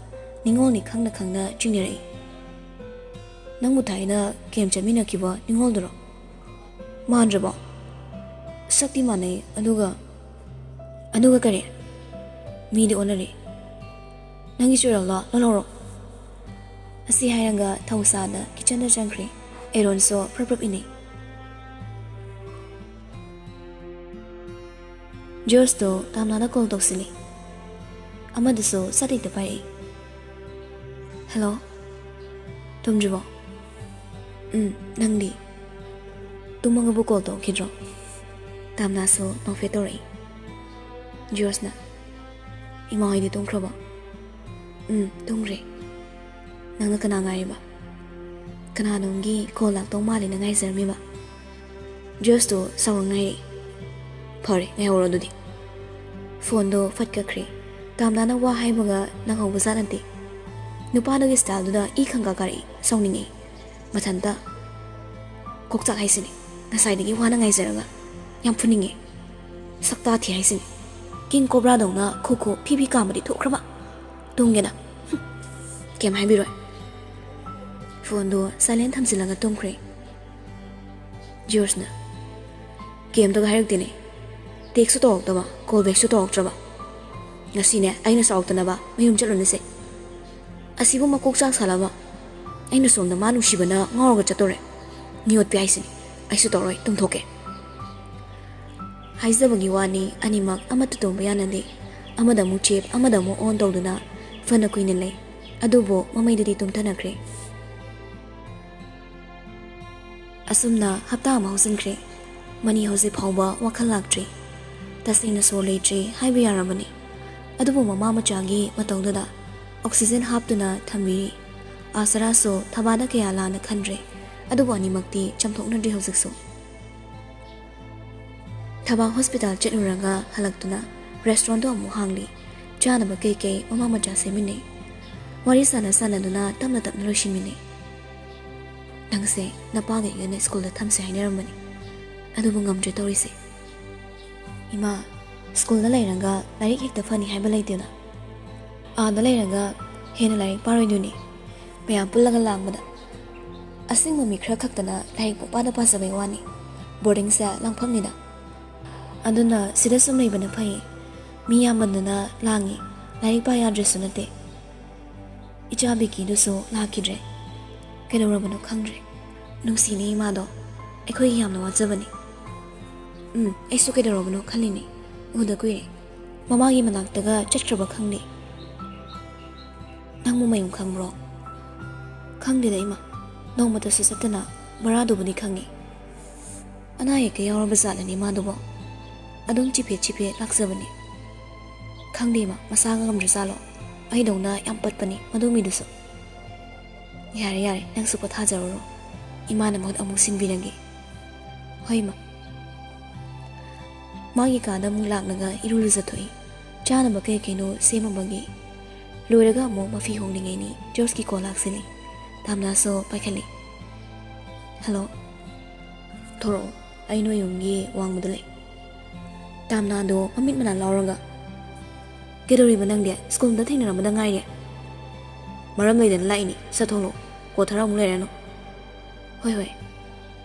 ꯅꯤꯉꯣꯜꯅꯤ ꯈꯪꯅ ꯈꯪꯅ ꯆꯤꯡꯅꯔꯛꯏ꯫ ꯅꯪꯕꯨ ꯊꯥꯏꯅ ꯀꯦꯝ ꯆꯠꯃꯤꯟꯅꯈꯤꯕ ꯅꯤꯉꯣꯜꯗꯨꯔꯣ? ꯃꯥꯟꯗ꯭ꯔꯕꯣ? ꯁꯛꯇꯤ ꯃꯥꯟꯅꯩ, ꯑꯗꯨꯒ, ꯑꯗꯨꯒ ꯀꯔꯤ? ꯃꯤꯗꯤ ꯑꯣꯟꯅꯔꯦ꯫ ꯅꯪꯒꯤ ꯆꯨꯔꯦꯜꯗꯣ ꯂꯧꯍꯧꯔꯣ꯫ ꯑꯁꯤ ꯍꯥꯏꯔꯒ ꯊꯧꯁꯥꯗ ꯀꯤꯠꯆꯟꯗ ꯆꯪꯈ꯭ꯔꯦ꯫ ꯑꯦꯔꯣꯟꯁꯨ ꯄ꯭ꯔꯞ ꯄ꯭ꯔꯞ ꯏꯟꯅꯩ꯫ ꯖꯣꯔꯖꯇꯣ ꯇꯥꯝꯅꯥꯗ ꯀꯣꯜ ꯇꯧꯁꯤꯜꯂꯤ꯫ ꯑꯃꯗꯨꯁꯨ ꯁꯠ ꯍꯦꯛꯇ ꯄꯥꯏꯔꯛꯏ꯫ ꯍꯜꯂꯣ꯫ ꯇꯨꯝꯗ꯭ꯔꯤꯕꯣ? ꯎꯝ, ꯅꯪꯗꯤ? ꯇꯨꯝꯃꯒꯕꯨ ꯀꯣꯜ ꯇꯧꯈꯤꯗ꯭ꯔꯣ? ꯇꯥꯝꯅꯥꯁꯨ ꯅꯣꯛꯐꯦꯠ ꯇꯧꯔꯛꯏ꯫ ꯖꯣꯔꯖꯅ, ꯏꯃꯥ ꯍꯣꯏꯗꯤ ꯇꯨꯝꯈ꯭ꯔꯕꯣ? ꯎꯝ, ꯇꯨꯝꯈ꯭ꯔꯦ꯫ ꯅꯪꯅ ꯀꯅꯥ ꯉꯥꯏꯔꯤꯕ? ꯀꯅꯥꯅꯣꯝꯒꯤ ꯀꯣꯜ ꯂꯥꯛꯇꯧ ꯃꯥꯜꯂꯦꯅ ꯉꯥꯏꯖꯔꯝꯃꯤꯕ꯫ ꯖꯣꯔꯖꯇꯣ ꯁꯥꯎꯔ ꯉꯥꯏꯔꯛꯏ꯫ ꯐꯔꯦ, ꯉꯥꯏꯍꯧꯔꯣ ꯑꯗꯨꯗꯤ꯫ ꯐꯣꯟꯗꯣ ꯐꯠ ꯀꯛꯈ꯭ꯔꯦ꯫ ꯇꯥꯝꯅꯥꯅ ꯋꯥ ꯍꯥꯏꯕꯒ ꯅꯪꯍꯧꯕꯖꯥꯠ ꯅꯠꯇꯦ꯫ ꯅꯨꯄꯥꯗꯨꯒꯤ ꯁ꯭ꯇꯥꯏꯜꯗꯨꯗ ꯏ ꯈꯪꯀꯥ ꯀꯥꯔꯛꯏ, ꯁꯥꯎꯅꯤꯡꯉꯛꯏ꯫ ꯃꯊꯟꯇ ꯀꯣꯛꯆꯥꯛ ꯍꯥꯏꯁꯤꯅꯤ꯫ ꯉꯁꯥꯏꯗꯒꯤ ꯋꯥꯅ ꯉꯥꯏꯖꯔꯒ꯫ ꯌꯥꯝ ꯐꯨꯅꯤꯡꯉꯦ꯫ ꯁꯛꯇꯥ ꯊꯤ ꯍꯥꯏꯁꯤꯅꯤ꯫ ꯀꯤꯡ ꯀꯣꯕ꯭ꯔꯥꯗꯧꯅ ꯈꯣ ꯈꯣ ꯐꯤ ꯐꯤ ꯀꯥꯝꯕꯗꯤ ꯊꯣꯛꯈ꯭ꯔꯕ꯫ ꯇꯨꯝꯒꯦꯅ꯫ ꯍꯨꯝ꯫ ꯀꯩꯝ ꯍꯥꯏꯕꯤꯔꯣꯏ꯫ ꯐꯣꯟꯗꯣ ꯁꯥꯏꯂꯦꯟ ꯊꯝꯖꯤꯜꯂꯒ ꯇꯨꯝꯈ꯭ꯔꯦ꯫ ꯖꯣꯔꯖꯅ, ꯀꯩꯝꯇꯒ ꯍꯥꯏꯔꯛꯇꯦꯅꯦ꯫ ꯇꯦꯛꯁꯁꯨ ꯇꯧꯔꯛꯇꯕ, ꯀꯣꯜ ꯕꯦꯛꯁꯨ ꯇꯧꯔꯛꯇ꯭ꯔꯕ꯫ ꯉꯁꯤꯅꯦ ꯑꯩꯅ ꯁꯥꯎꯔꯛꯇꯅꯕ ꯃꯌꯨꯝ ꯆꯠꯂꯨꯅꯁꯦ꯫ ꯑꯁꯤꯕꯨ ꯃꯀꯣꯛ ꯆꯥꯛ ꯁꯥꯜꯂꯕ? ꯑꯩꯅ ꯁꯣꯝꯗ ꯃꯥ ꯅꯨꯡꯁꯤꯕꯅ ꯉꯥꯎꯔꯒ ꯆꯠꯇꯣꯔꯦ꯫ ꯃꯤ ꯑꯣꯠꯄꯤ ꯍꯥꯏꯁꯤꯅꯤ꯫ ꯑꯩꯁꯨ ꯇꯧꯔꯣꯏ, ꯇꯨꯝꯊꯣꯛꯀꯦ꯫ ꯍꯥꯏꯖꯕꯒꯤ ꯋꯥꯅꯤ, ꯑꯅꯤꯃꯛ ꯑꯃꯠꯇ ꯇꯨꯝꯕ ꯌꯥꯅꯗꯦ꯫ ꯑꯃꯗ ꯑꯃꯨꯛ ꯆꯦꯞ, ꯑꯃꯗ ꯑꯃꯨꯛ ꯑꯣꯟ ꯇꯧꯗꯨꯅ ꯐꯅ ꯀꯨꯏꯅ ꯂꯩ꯫ ꯑꯗꯨꯕꯨ ꯃꯃꯩꯗꯗꯤ ꯇꯨꯝꯊꯅꯈ꯭ꯔꯦ꯫ ꯑꯁꯨꯝꯅ ꯍꯞꯇꯥ ꯑꯃ ꯍꯧꯖꯤꯟꯈ꯭ꯔꯦ꯫ ꯃꯅꯤ ꯍꯧꯖꯤꯛ ꯐꯥꯎꯕ ꯋꯥꯈꯜ ꯂꯥꯛꯇ꯭ꯔꯤ꯫ ꯇꯁꯦꯡꯅ ꯁꯣꯔ ꯂꯩꯇ꯭ꯔꯤ ꯍꯥꯏꯕ ꯌꯥꯔꯕꯅꯤ꯫ ꯑꯗꯨꯕꯨ ꯃꯃꯥ ꯃꯆꯥꯒꯤ ꯃꯇꯧꯗꯨꯗ ꯑꯣꯛꯁꯤꯖꯦꯟ ꯍꯥꯞꯇꯨꯅ ꯊꯝꯕꯤꯔꯤ꯫ ꯑꯁꯔꯥꯁꯨ ꯊꯕꯥꯗ ꯀꯌꯥ ꯂꯥꯟꯅ ꯈꯟꯗ꯭ꯔꯦ꯫ ꯑꯗꯨꯕꯨ ꯑꯅꯤꯃꯛꯇꯤ ꯆꯥꯝꯊꯣꯛꯅꯗ꯭ꯔꯤ ꯍꯧꯖꯤꯛꯁꯨ꯫ ꯊꯕꯥ ꯍꯣꯁꯄꯤꯇꯥꯜ ꯆꯠꯂꯨꯔꯒ ꯍꯜꯂꯛꯇꯨꯅ ꯔꯦꯁꯇꯨꯔꯦꯟꯗꯣ ꯑꯃꯨꯛ ꯍꯥꯡꯂꯤ꯫ ꯆꯥꯅꯕ ꯀꯩꯀꯩ ꯃꯃꯥ ꯃꯆꯥ ꯁꯦꯝꯃꯤꯟꯅꯩ꯫ ꯋꯥꯔꯤ ꯁꯥꯟꯅ ꯁꯥꯟꯅꯗꯨꯅ ꯇꯞꯅ ꯇꯞꯅ ꯂꯣꯏꯁꯤꯟꯃꯤꯟꯅꯩ꯫ "ꯅꯪꯁꯦ ꯅꯄꯥꯒ ꯑꯩꯒꯅ ꯁ꯭ꯀꯨꯜꯗ ꯊꯝꯁꯦ ꯍꯥꯏꯅꯔꯝꯕꯅꯤ꯫ ꯑꯗꯨꯕꯨ ꯉꯝꯗ꯭ꯔꯦ ꯇꯧꯔꯤꯁꯦ꯫ ꯏꯃꯥ, ꯁ꯭ꯀꯨꯜꯗ ꯂꯩꯔꯒ ꯂꯥꯏꯔꯤꯛ ꯍꯦꯛꯇ ꯐꯅꯤ ꯍꯥꯏꯕ ꯂꯩꯇꯦꯗ꯫ ꯑꯥꯗ ꯂꯩꯔꯒ ꯍꯦꯟꯅ ꯂꯥꯏꯔꯤꯛ ꯄꯥꯔꯣꯏꯗꯣꯏꯅꯤ, ꯃꯌꯥꯝ ꯄꯨꯜꯂꯒ ꯂꯥꯡꯕꯗ꯫ ꯑꯁꯦꯡꯕ ꯃꯤ ꯈꯔ ꯈꯛꯇꯅ ꯂꯥꯏꯔꯤꯛ ꯄꯨꯡꯄꯥꯗ ꯄꯥꯖꯕꯩ ꯋꯥꯅꯤ꯫ ꯕꯣꯔꯗꯤꯡꯁꯦ ꯂꯥꯡꯐꯝꯅꯤꯗ꯫ ꯑꯗꯨꯅ ꯁꯤꯗ ꯁꯨꯝ ꯂꯩꯕꯅ ꯐꯩ꯫ ꯃꯤ ꯌꯥꯝꯃꯟꯗꯅ ꯂꯥꯡꯉꯤ, ꯂꯥꯏꯔꯤꯛ ꯄꯥ ꯌꯥꯗ꯭ꯔꯁꯨ ꯅꯠꯇꯦ꯫" ꯏꯆꯥ ꯕꯤꯀꯤꯗꯨꯁꯨ ꯂꯥꯛꯈꯤꯗ꯭ꯔꯦ꯫ ꯀꯩꯗꯧꯔꯕꯅꯣ ꯈꯪꯗ꯭ꯔꯦ꯫ ꯅꯨꯡꯁꯤꯅꯦ ꯏꯃꯥꯗꯣ꯫ ꯑꯩꯈꯣꯏꯒꯤ ꯌꯥꯝꯅ ꯋꯥꯖꯕꯅꯤ꯫ ꯎꯝ, ꯑꯩꯁꯨ ꯀꯩꯗꯧꯔꯕꯅꯣ ꯈꯜꯂꯤꯅꯦ꯫ ꯎꯗ ꯀꯨꯏꯔꯦ꯫ ꯃꯃꯥꯒꯤ ꯃꯅꯥꯛꯇꯒ ꯆꯠꯈ꯭ꯔꯕ ꯈꯪꯗꯦ꯫ ꯅꯪꯕꯨ ꯃꯌꯨꯝ ꯈꯪꯕ꯭ꯔꯣ? ꯈꯪꯗꯦꯗ ꯏꯃꯥ꯫ ꯅꯣꯡꯃꯇꯁꯨ ꯆꯠꯇꯅ ꯚꯔꯥꯗꯨꯕꯨꯗꯤ ꯈꯪꯉꯤ꯫ ꯑꯅꯥ ꯑꯌꯦꯛꯀ ꯌꯥꯎꯔꯕ ꯖꯥꯠꯂꯅꯦ ꯃꯥꯗꯨꯕꯣ? ꯑꯗꯨꯝ ꯆꯤꯐꯦꯠ ꯆꯤꯐꯦꯠ ꯂꯥꯛꯆꯕꯅꯤ꯫ ꯈꯪꯗꯦ ꯏꯃꯥ, ꯃꯁꯥꯒ ꯉꯝꯗ꯭ꯔꯖꯥꯠꯂꯣ? ꯑꯩꯗꯧꯅ ꯌꯥꯝ ꯄꯠꯄꯅꯤ ꯃꯗꯨ ꯃꯤꯗꯨꯁꯨ꯫ ꯌꯥꯔꯦ, ꯌꯥꯔꯦ, ꯅꯪꯁꯨ ꯄꯣꯊꯥꯖꯔꯨꯔꯣ꯫ ꯏꯃꯥꯅ ꯃꯍꯨꯠ ꯑꯃꯨꯛ ꯁꯤꯟꯕꯤꯔꯒꯦ꯫ ꯍꯣꯏ, ꯏꯃꯥ꯫ ꯃꯥꯒꯤ ꯀꯥꯗ ꯑꯃꯨꯛ ꯂꯥꯛꯂꯒ ꯏꯔꯨ ꯂꯨꯖꯊꯣꯛꯏ꯫ ꯆꯥꯅꯕ ꯀꯩ ꯀꯩꯅꯣ ꯁꯦꯝꯃꯝꯕꯒꯤ꯫ ꯂꯣꯏꯔꯒ ꯑꯃꯨꯛ ꯃꯐꯤ ꯍꯣꯡꯂꯤꯉꯩꯅꯤ ꯖꯣꯔꯖꯀꯤ ꯀꯣꯜ ꯂꯥꯛꯁꯤꯜꯂꯤ꯫ ꯇꯥꯝꯅꯥꯁꯨ ꯄꯥꯏꯈꯠꯂꯤ꯫ "ꯍꯜꯂꯣ꯫" "ꯊꯣꯔꯛꯑꯣ, ꯑꯩ ꯅꯣꯏ ꯌꯨꯝꯒꯤ ꯋꯥꯡꯃꯗ ꯂꯩ꯫" ꯇꯥꯝꯅꯥꯗꯣ ꯃꯃꯤꯠ ꯃꯅꯥ ꯂꯥꯎꯔꯒ, "ꯀꯩꯗꯧꯔꯤꯕ ꯅꯪꯗꯤ? ꯁ꯭ꯀꯨꯜꯗ ꯊꯦꯡꯅꯔꯝꯕꯗ ꯉꯥꯏꯔꯤ꯫" "ꯃꯔꯝ ꯂꯩꯗꯅ ꯂꯥꯛꯏꯅꯤ, ꯁꯠ ꯊꯣꯛꯂꯛꯑꯣ, ꯀꯣꯊꯔ ꯑꯃꯨꯛ ꯂꯩꯔꯅꯨ꯫" "ꯍꯣꯏ, ꯍꯣꯏ꯫"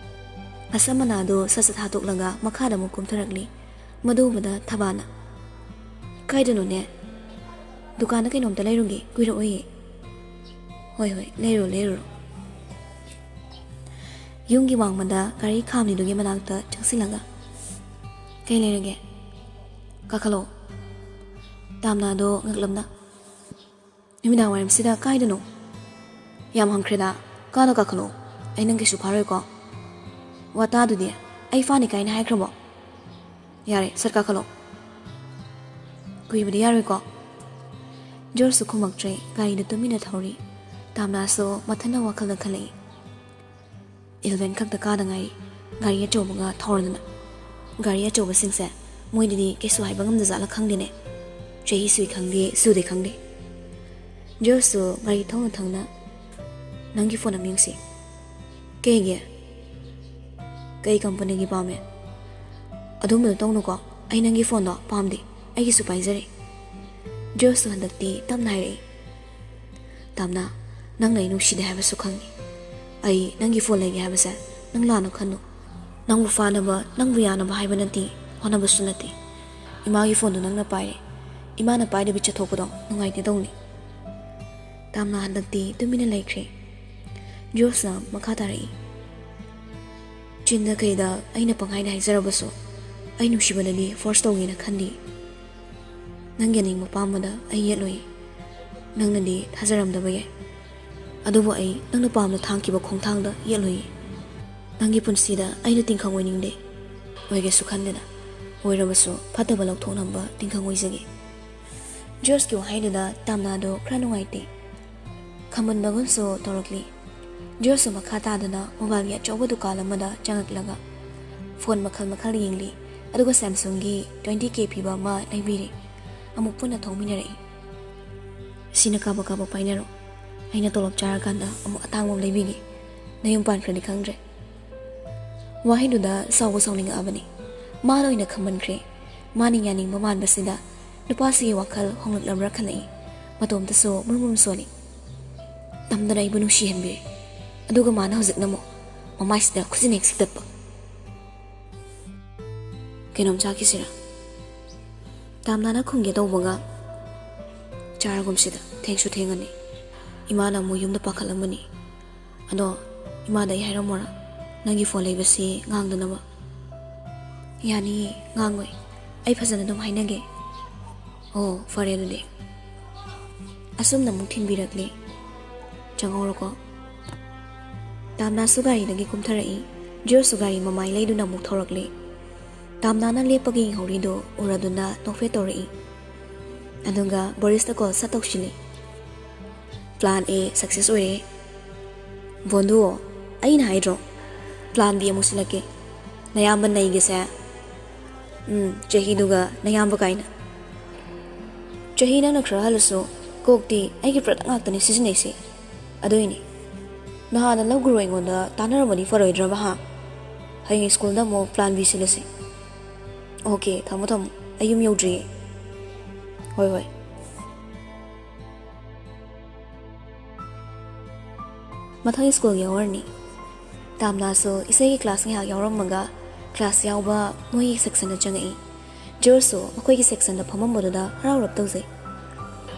ꯑꯁꯝ ꯑꯅꯥꯗꯣ ꯁꯠ ꯁꯠ ꯍꯥꯠꯇꯣꯛꯂꯒ ꯃꯈꯥꯗ ꯑꯃꯨꯛ ꯀꯨꯝꯊꯔꯛꯂꯤ꯫ ꯃꯗꯨ ꯎꯕꯗ ꯊꯕꯥꯅ, "ꯀꯥꯏꯗꯅꯣꯅꯦ? ꯗꯨꯀꯥꯟꯗ ꯀꯩꯅꯣꯝꯇ ꯂꯩꯔꯨꯒꯦ, ꯀꯨꯏꯔꯛꯑꯣꯏꯌꯦ꯫" "ꯍꯣꯏ ꯍꯣꯏ, ꯂꯩꯔꯨꯔꯣ ꯂꯩꯔꯨꯔꯣ꯫" ꯌꯨꯝꯒꯤ ꯋꯥꯡꯃꯗ ꯒꯥꯔꯤ ꯈꯥꯝꯂꯤꯗꯨꯒꯤ ꯃꯅꯥꯛꯇ ꯆꯪꯁꯤꯜꯂꯒ, "ꯀꯩ ꯂꯩꯔꯒꯦ? ꯀꯥꯈꯠꯂꯣ꯫" ꯇꯥꯝꯅꯥꯗꯣ ꯉꯛꯂꯝꯅ, "ꯅꯨꯃꯤꯗꯥꯡ ꯋꯥꯏꯔꯝꯁꯤꯗ ꯀꯥꯏꯗꯅꯣ? ꯌꯥꯝ ꯍꯪꯈ꯭ꯔꯦꯗ, ꯀꯥꯗ ꯀꯥꯈꯠꯂꯣ, ꯑꯩ ꯅꯪ ꯀꯩꯁꯨ ꯐꯥꯔꯣꯏꯀꯣ꯫ ꯋꯥ ꯇꯥꯗꯨꯗꯤ, ꯑꯩ ꯐꯥꯅꯤ ꯀꯥꯏꯅ ꯍꯥꯏꯈ꯭ꯔꯕꯣ? ꯌꯥꯔꯦ, ꯁꯠ ꯀꯥꯈꯠꯂꯣ꯫ ꯀꯨꯏꯕꯗꯤ ꯌꯥꯔꯣꯏꯀꯣ?" ꯖꯣꯔꯖꯁꯨ ꯈꯨꯝꯃꯛꯇ꯭ꯔꯦ, ꯒꯥꯔꯤꯗꯨ ꯇꯨꯃꯤꯟꯅ ꯊꯧꯔꯤ꯫ ꯇꯥꯝꯅꯥꯁꯨ ꯃꯊꯟꯇ ꯋꯥꯈꯜꯗ ꯈꯜꯂꯛꯏ꯫ "ꯏꯂꯚꯦꯟ ꯈꯛꯇ ꯀꯥꯗ ꯉꯥꯏꯔꯤ, ꯒꯥꯔꯤ ꯑꯆꯧꯕꯒ ꯊꯧꯔꯗꯅ꯫ ꯒꯥꯔꯤ ꯑꯆꯧꯕꯁꯤꯡꯁꯦ ꯃꯣꯏꯗꯗꯤ ꯀꯩꯁꯨ ꯍꯥꯏꯕ ꯉꯝꯗꯖꯥꯠꯂ ꯈꯪꯗꯦꯅꯦ꯫ ꯆꯍꯤ ꯁꯨꯏ ꯈꯪꯗꯦ, ꯁꯨꯗꯦ ꯈꯪꯗꯦ꯫" ꯖꯣꯔꯖꯁꯨ ꯒꯥꯔꯤ ꯊꯧꯅ ꯊꯧꯅ, "ꯅꯪꯒꯤ ꯐꯣꯟ ꯑꯃ ꯌꯦꯡꯁꯤ꯫" "ꯀꯩꯒꯤ? ꯀꯩ ꯀꯝꯄꯅꯤꯒꯤ ꯄꯥꯝꯃꯦ?" "ꯑꯗꯨꯝꯕꯗꯣ ꯇꯧꯅꯨꯀꯣ, ꯑꯩ ꯅꯪꯒꯤ ꯐꯣꯟꯗꯣ ꯄꯥꯝꯗꯦ, ꯑꯩꯒꯤꯁꯨ ꯄꯥꯏꯖꯔꯦ꯫" ꯖꯣꯔꯖꯁꯨ ꯍꯟꯗꯛꯇꯤ ꯇꯞꯅ ꯍꯥꯏꯔꯛꯏ꯫ "ꯇꯥꯝꯅꯥ, ꯅꯪꯅ ꯑꯩ ꯅꯨꯡꯁꯤꯗꯦ ꯍꯥꯏꯕꯁꯨ ꯈꯪꯉꯤ꯫ ꯑꯩ ꯅꯪꯒꯤ ꯐꯣꯟ ꯂꯩꯒꯦ ꯍꯥꯏꯕꯁꯦ ꯅꯪ ꯂꯥꯟꯅ ꯈꯟꯅꯨ꯫ ꯅꯪꯕꯨ ꯐꯥꯅꯕ, ꯅꯪꯕꯨ ꯌꯥꯅꯕ ꯍꯥꯏꯕ ꯅꯠꯇꯦ, ꯍꯣꯠꯅꯕꯁꯨ ꯅꯠꯇꯦ꯫ ꯏꯃꯥꯒꯤ ꯐꯣꯟꯗꯨ ꯅꯪꯅ ꯄꯥꯏꯔꯦ꯫ ꯏꯃꯥꯅ ꯄꯥꯏꯗꯕꯤ ꯆꯠꯊꯣꯛꯄꯗꯣ ꯅꯨꯡꯉꯥꯏꯇꯦ ꯇꯧꯅꯤ꯫" ꯇꯥꯝꯅꯥ ꯍꯟꯗꯛꯇꯤ ꯇꯨꯃꯤꯟꯅ ꯂꯩꯈ꯭ꯔꯦ꯫ ꯖꯣꯔꯖꯅ ꯃꯈꯥ ꯇꯥꯔꯛꯏ꯫ "ꯆꯤꯟꯗ ꯀꯩꯗ ꯑꯩꯅ ꯄꯪꯍꯥꯏꯗ ꯍꯥꯏꯖꯔꯕꯁꯨ, ꯑꯩ ꯅꯨꯡꯁꯤꯕꯗꯗꯤ ꯐꯣꯔꯁ ꯇꯧꯒꯦꯅ ꯈꯟꯗꯦ꯫ ꯅꯪꯒꯤ ꯑꯅꯤꯡꯕ ꯄꯥꯝꯕꯗ ꯑꯩ ꯌꯦꯠꯂꯣꯏ꯫ ꯅꯪꯅꯗꯤ ꯊꯥꯖꯔꯝꯗꯕ ꯌꯥꯏ, ꯑꯗꯨꯕꯨ ꯑꯩ ꯅꯪꯅ ꯄꯥꯝꯅ ꯊꯥꯡꯈꯤꯕ ꯈꯣꯡꯊꯥꯡꯗ ꯌꯦꯠꯂꯣꯏ꯫ ꯅꯪꯒꯤ ꯄꯨꯟꯁꯤꯗ ꯑꯩꯅ ꯇꯤꯡꯈꯪ ꯑꯣꯏꯅꯤꯡꯗꯦ꯫ ꯑꯣꯏꯒꯦꯁꯨ ꯈꯟꯗꯦꯗ, ꯑꯣꯏꯔꯕꯁꯨ ꯐꯠꯇꯕ ꯂꯧꯊꯣꯛꯅꯕ ꯇꯤꯡꯈꯪ ꯑꯣꯏꯖꯒꯦ꯫" ꯖꯣꯔꯖꯀꯤ ꯋꯥꯍꯩꯗꯨꯗ ꯇꯥꯝꯅꯥꯗꯣ ꯈꯔ ꯅꯨꯡꯉꯥꯏꯇꯦ꯫ ꯈꯝꯕꯟꯕꯒꯨꯝꯁꯨ ꯇꯧꯔꯛꯂꯤ꯫ ꯖꯣꯔꯖꯁꯨ ꯃꯈꯥ ꯇꯥꯗꯅ ꯃꯣꯕꯥꯏꯜꯒꯤ ꯑꯆꯧꯕ ꯗꯨꯀꯥꯟ ꯑꯃꯗ ꯆꯪꯉꯛꯂꯒ ꯐꯣꯟ ꯃꯈꯜ ꯃꯈꯜ ꯌꯦꯡꯂꯤ, ꯑꯗꯨꯒ ꯁꯦꯝꯁꯨꯡꯒꯤ ꯇ꯭ꯋꯦꯟꯇꯤ ꯀꯦ ꯄꯤꯕ ꯑꯃ ꯂꯩꯕꯤꯔꯦ꯫ ꯑꯃꯨꯛ ꯄꯨꯟꯅ ꯊꯧꯃꯤꯟꯅꯔꯛꯏ꯫ "ꯁꯤꯅ ꯀꯥꯕꯛ ꯀꯥꯕꯛ ꯄꯥꯏꯅꯔꯣ, ꯑꯩꯅ ꯇꯣꯂꯣꯞ ꯆꯥꯔꯀꯥꯟꯗ ꯑꯃꯨꯛ ꯑꯇꯥꯡꯕ ꯑꯃ ꯂꯩꯕꯤꯒꯦ꯫ ꯅꯌꯨꯝ ꯄꯥꯟꯈ꯭ꯔꯗꯤ ꯈꯪꯗ꯭ꯔꯦ꯫" ꯋꯥꯍꯩꯗꯨꯗ ꯁꯥꯎꯕ ꯁꯥꯎꯅꯤꯡꯉꯛꯑꯕꯅꯤ꯫ ꯃꯥ ꯂꯣꯏꯅ ꯈꯝꯕꯟꯈ꯭ꯔꯦ꯫ ꯃꯥꯅ ꯌꯥꯅꯤꯡꯕ ꯃꯥꯟꯕꯁꯤꯗ ꯅꯨꯄꯥꯁꯤꯒꯤ ꯋꯥꯈꯜ ꯍꯣꯡꯂꯛꯂꯕ꯭ꯔꯥ ꯈꯜꯂꯛꯏ꯫ ꯃꯇꯣꯝꯇꯁꯨ ꯃꯨꯔꯨꯝ ꯃꯨꯔꯨꯝ ꯁꯣꯜꯂꯤ꯫ ꯅꯝꯗꯅ ꯑꯩꯕꯨ ꯅꯨꯡꯁꯤꯍꯟꯕꯤꯔꯦ, ꯑꯗꯨꯒ ꯃꯥꯅ ꯍꯧꯖꯤꯛꯅ ꯑꯃꯨꯛ ꯃꯃꯥꯏꯁꯤꯗ ꯈꯨꯖꯤꯟ ꯍꯦꯛ ꯁꯤꯛꯇꯠꯄ꯫ ꯀꯩꯅꯣꯝ ꯆꯥꯈꯤꯁꯤꯔꯥ? ꯇꯥꯝꯅꯥꯅ ꯈꯨꯝꯒꯦ ꯇꯧꯕꯒ, "ꯆꯥꯔꯒꯨꯝꯁꯤꯗ, ꯊꯦꯡꯁꯨ ꯊꯦꯡꯉꯅꯤ꯫ ꯏꯃꯥꯅ ꯑꯃꯨꯛ ꯌꯨꯝꯗ ꯄꯥꯈꯠꯂꯝꯃꯅꯤ꯫ ꯑꯗꯣ ꯏꯃꯥꯗ ꯑꯩ ꯍꯥꯏꯔꯝꯃꯣꯔꯥ, ꯅꯪꯒꯤ ꯐꯣꯟ ꯂꯩꯕꯁꯤ ꯉꯥꯡꯗꯅꯕ?" "ꯌꯥꯅꯤꯌꯦ, ꯉꯥꯡꯉꯣꯏ꯫ ꯑꯩ ꯐꯖꯅ ꯑꯗꯨꯝ ꯍꯥꯏꯅꯒꯦ꯫" "ꯑꯣ, ꯐꯔꯦ ꯑꯗꯨꯗꯤ꯫ ꯑꯁꯨꯝꯅ ꯑꯃꯨꯛ ꯊꯤꯟꯕꯤꯔꯛꯂꯦ꯫ ꯆꯪꯍꯧꯔꯣꯀꯣ꯫" ꯇꯥꯝꯅꯥꯁꯨ ꯒꯥꯔꯤꯗꯒꯤ ꯀꯨꯝꯊꯔꯛꯏ꯫ ꯖꯣꯔꯖꯁꯨ ꯒꯥꯔꯤ ꯃꯃꯥꯏ ꯂꯩꯗꯨꯅ ꯑꯃꯨꯛ ꯊꯧꯔꯛꯂꯦ꯫ ꯇꯥꯝꯅꯥꯅ ꯂꯦꯞꯄꯒ ꯌꯦꯡꯍꯧꯔꯤꯗꯨ ꯎꯔꯗꯨꯅ ꯅꯣꯛꯐꯦꯠ ꯇꯧꯔꯛꯏ꯫ ꯑꯗꯨꯒ ꯕꯣꯔꯤꯁꯇ ꯀꯣꯜ ꯁꯠ ꯇꯧꯁꯤꯜꯂꯤ꯫ "Plan A success ꯑꯣꯏꯔꯦ꯫ ꯕꯣꯟꯗꯨ, ꯑꯩꯅ ꯍꯥꯏꯗ꯭ꯔꯣ? Plan B ꯑꯃꯨꯛ ꯁꯤꯜꯂꯛꯀꯦ꯫ ꯅꯌꯥꯝꯕ ꯅꯩꯒꯦꯁꯦ꯫ ꯎꯝ, ꯆꯍꯤꯗꯨꯒ ꯅꯌꯥꯝꯕ ꯀꯥꯏꯅ꯫ ꯆꯍꯤ ꯅꯪꯅ ꯈꯔ ꯍꯜꯂꯁꯨ, ꯀꯣꯛꯇꯤ ꯑꯩꯒꯤ product ꯉꯥꯛꯇꯅꯤ ꯁꯤꯖꯤꯟꯅꯩꯁꯦ꯫ ꯑꯗꯨꯏꯅꯤ꯫ ꯅꯍꯥꯟꯅ ꯂꯧꯒ꯭ꯔꯣ ꯑꯩꯉꯣꯟꯗ ꯇꯥꯟꯅꯔꯝꯃꯗꯤ ꯐꯔꯣꯏꯗ꯭ꯔꯕ, ꯍꯥ? ꯍꯌꯦꯡ ꯁ꯭ꯀꯨꯜꯗ ꯑꯃꯨꯛ Plan B ꯁꯤꯜꯂꯁꯤ꯫ OK, ꯊꯝꯃꯣ ꯊꯝꯃꯣ꯫ ꯑꯩ ꯌꯨꯝ ꯌꯧꯗ꯭ꯔꯤꯌꯦ꯫ ꯍꯣꯏ, ꯍꯣꯏ꯫ ꯃꯊꯪ ꯁ꯭ꯀꯨꯜꯒꯤ ꯑꯋꯥꯔꯅꯤ꯫ ꯇꯥꯝꯅꯥꯁꯨ ꯏꯁꯩꯒꯤ class ꯉꯥꯏꯍꯥꯛ ꯌꯥꯎꯔꯝꯃꯒ class ꯌꯥꯎꯕ ꯃꯣꯏꯒꯤ sectionꯗ ꯆꯪꯉꯛꯏ꯫ ꯖꯣꯔꯖꯁꯨ ꯃꯈꯣꯏꯒꯤ sectionꯗ ꯐꯝꯃꯝꯕꯗꯨꯗ ꯍꯔꯥꯎꯔꯞ ꯇꯧꯖꯩ꯫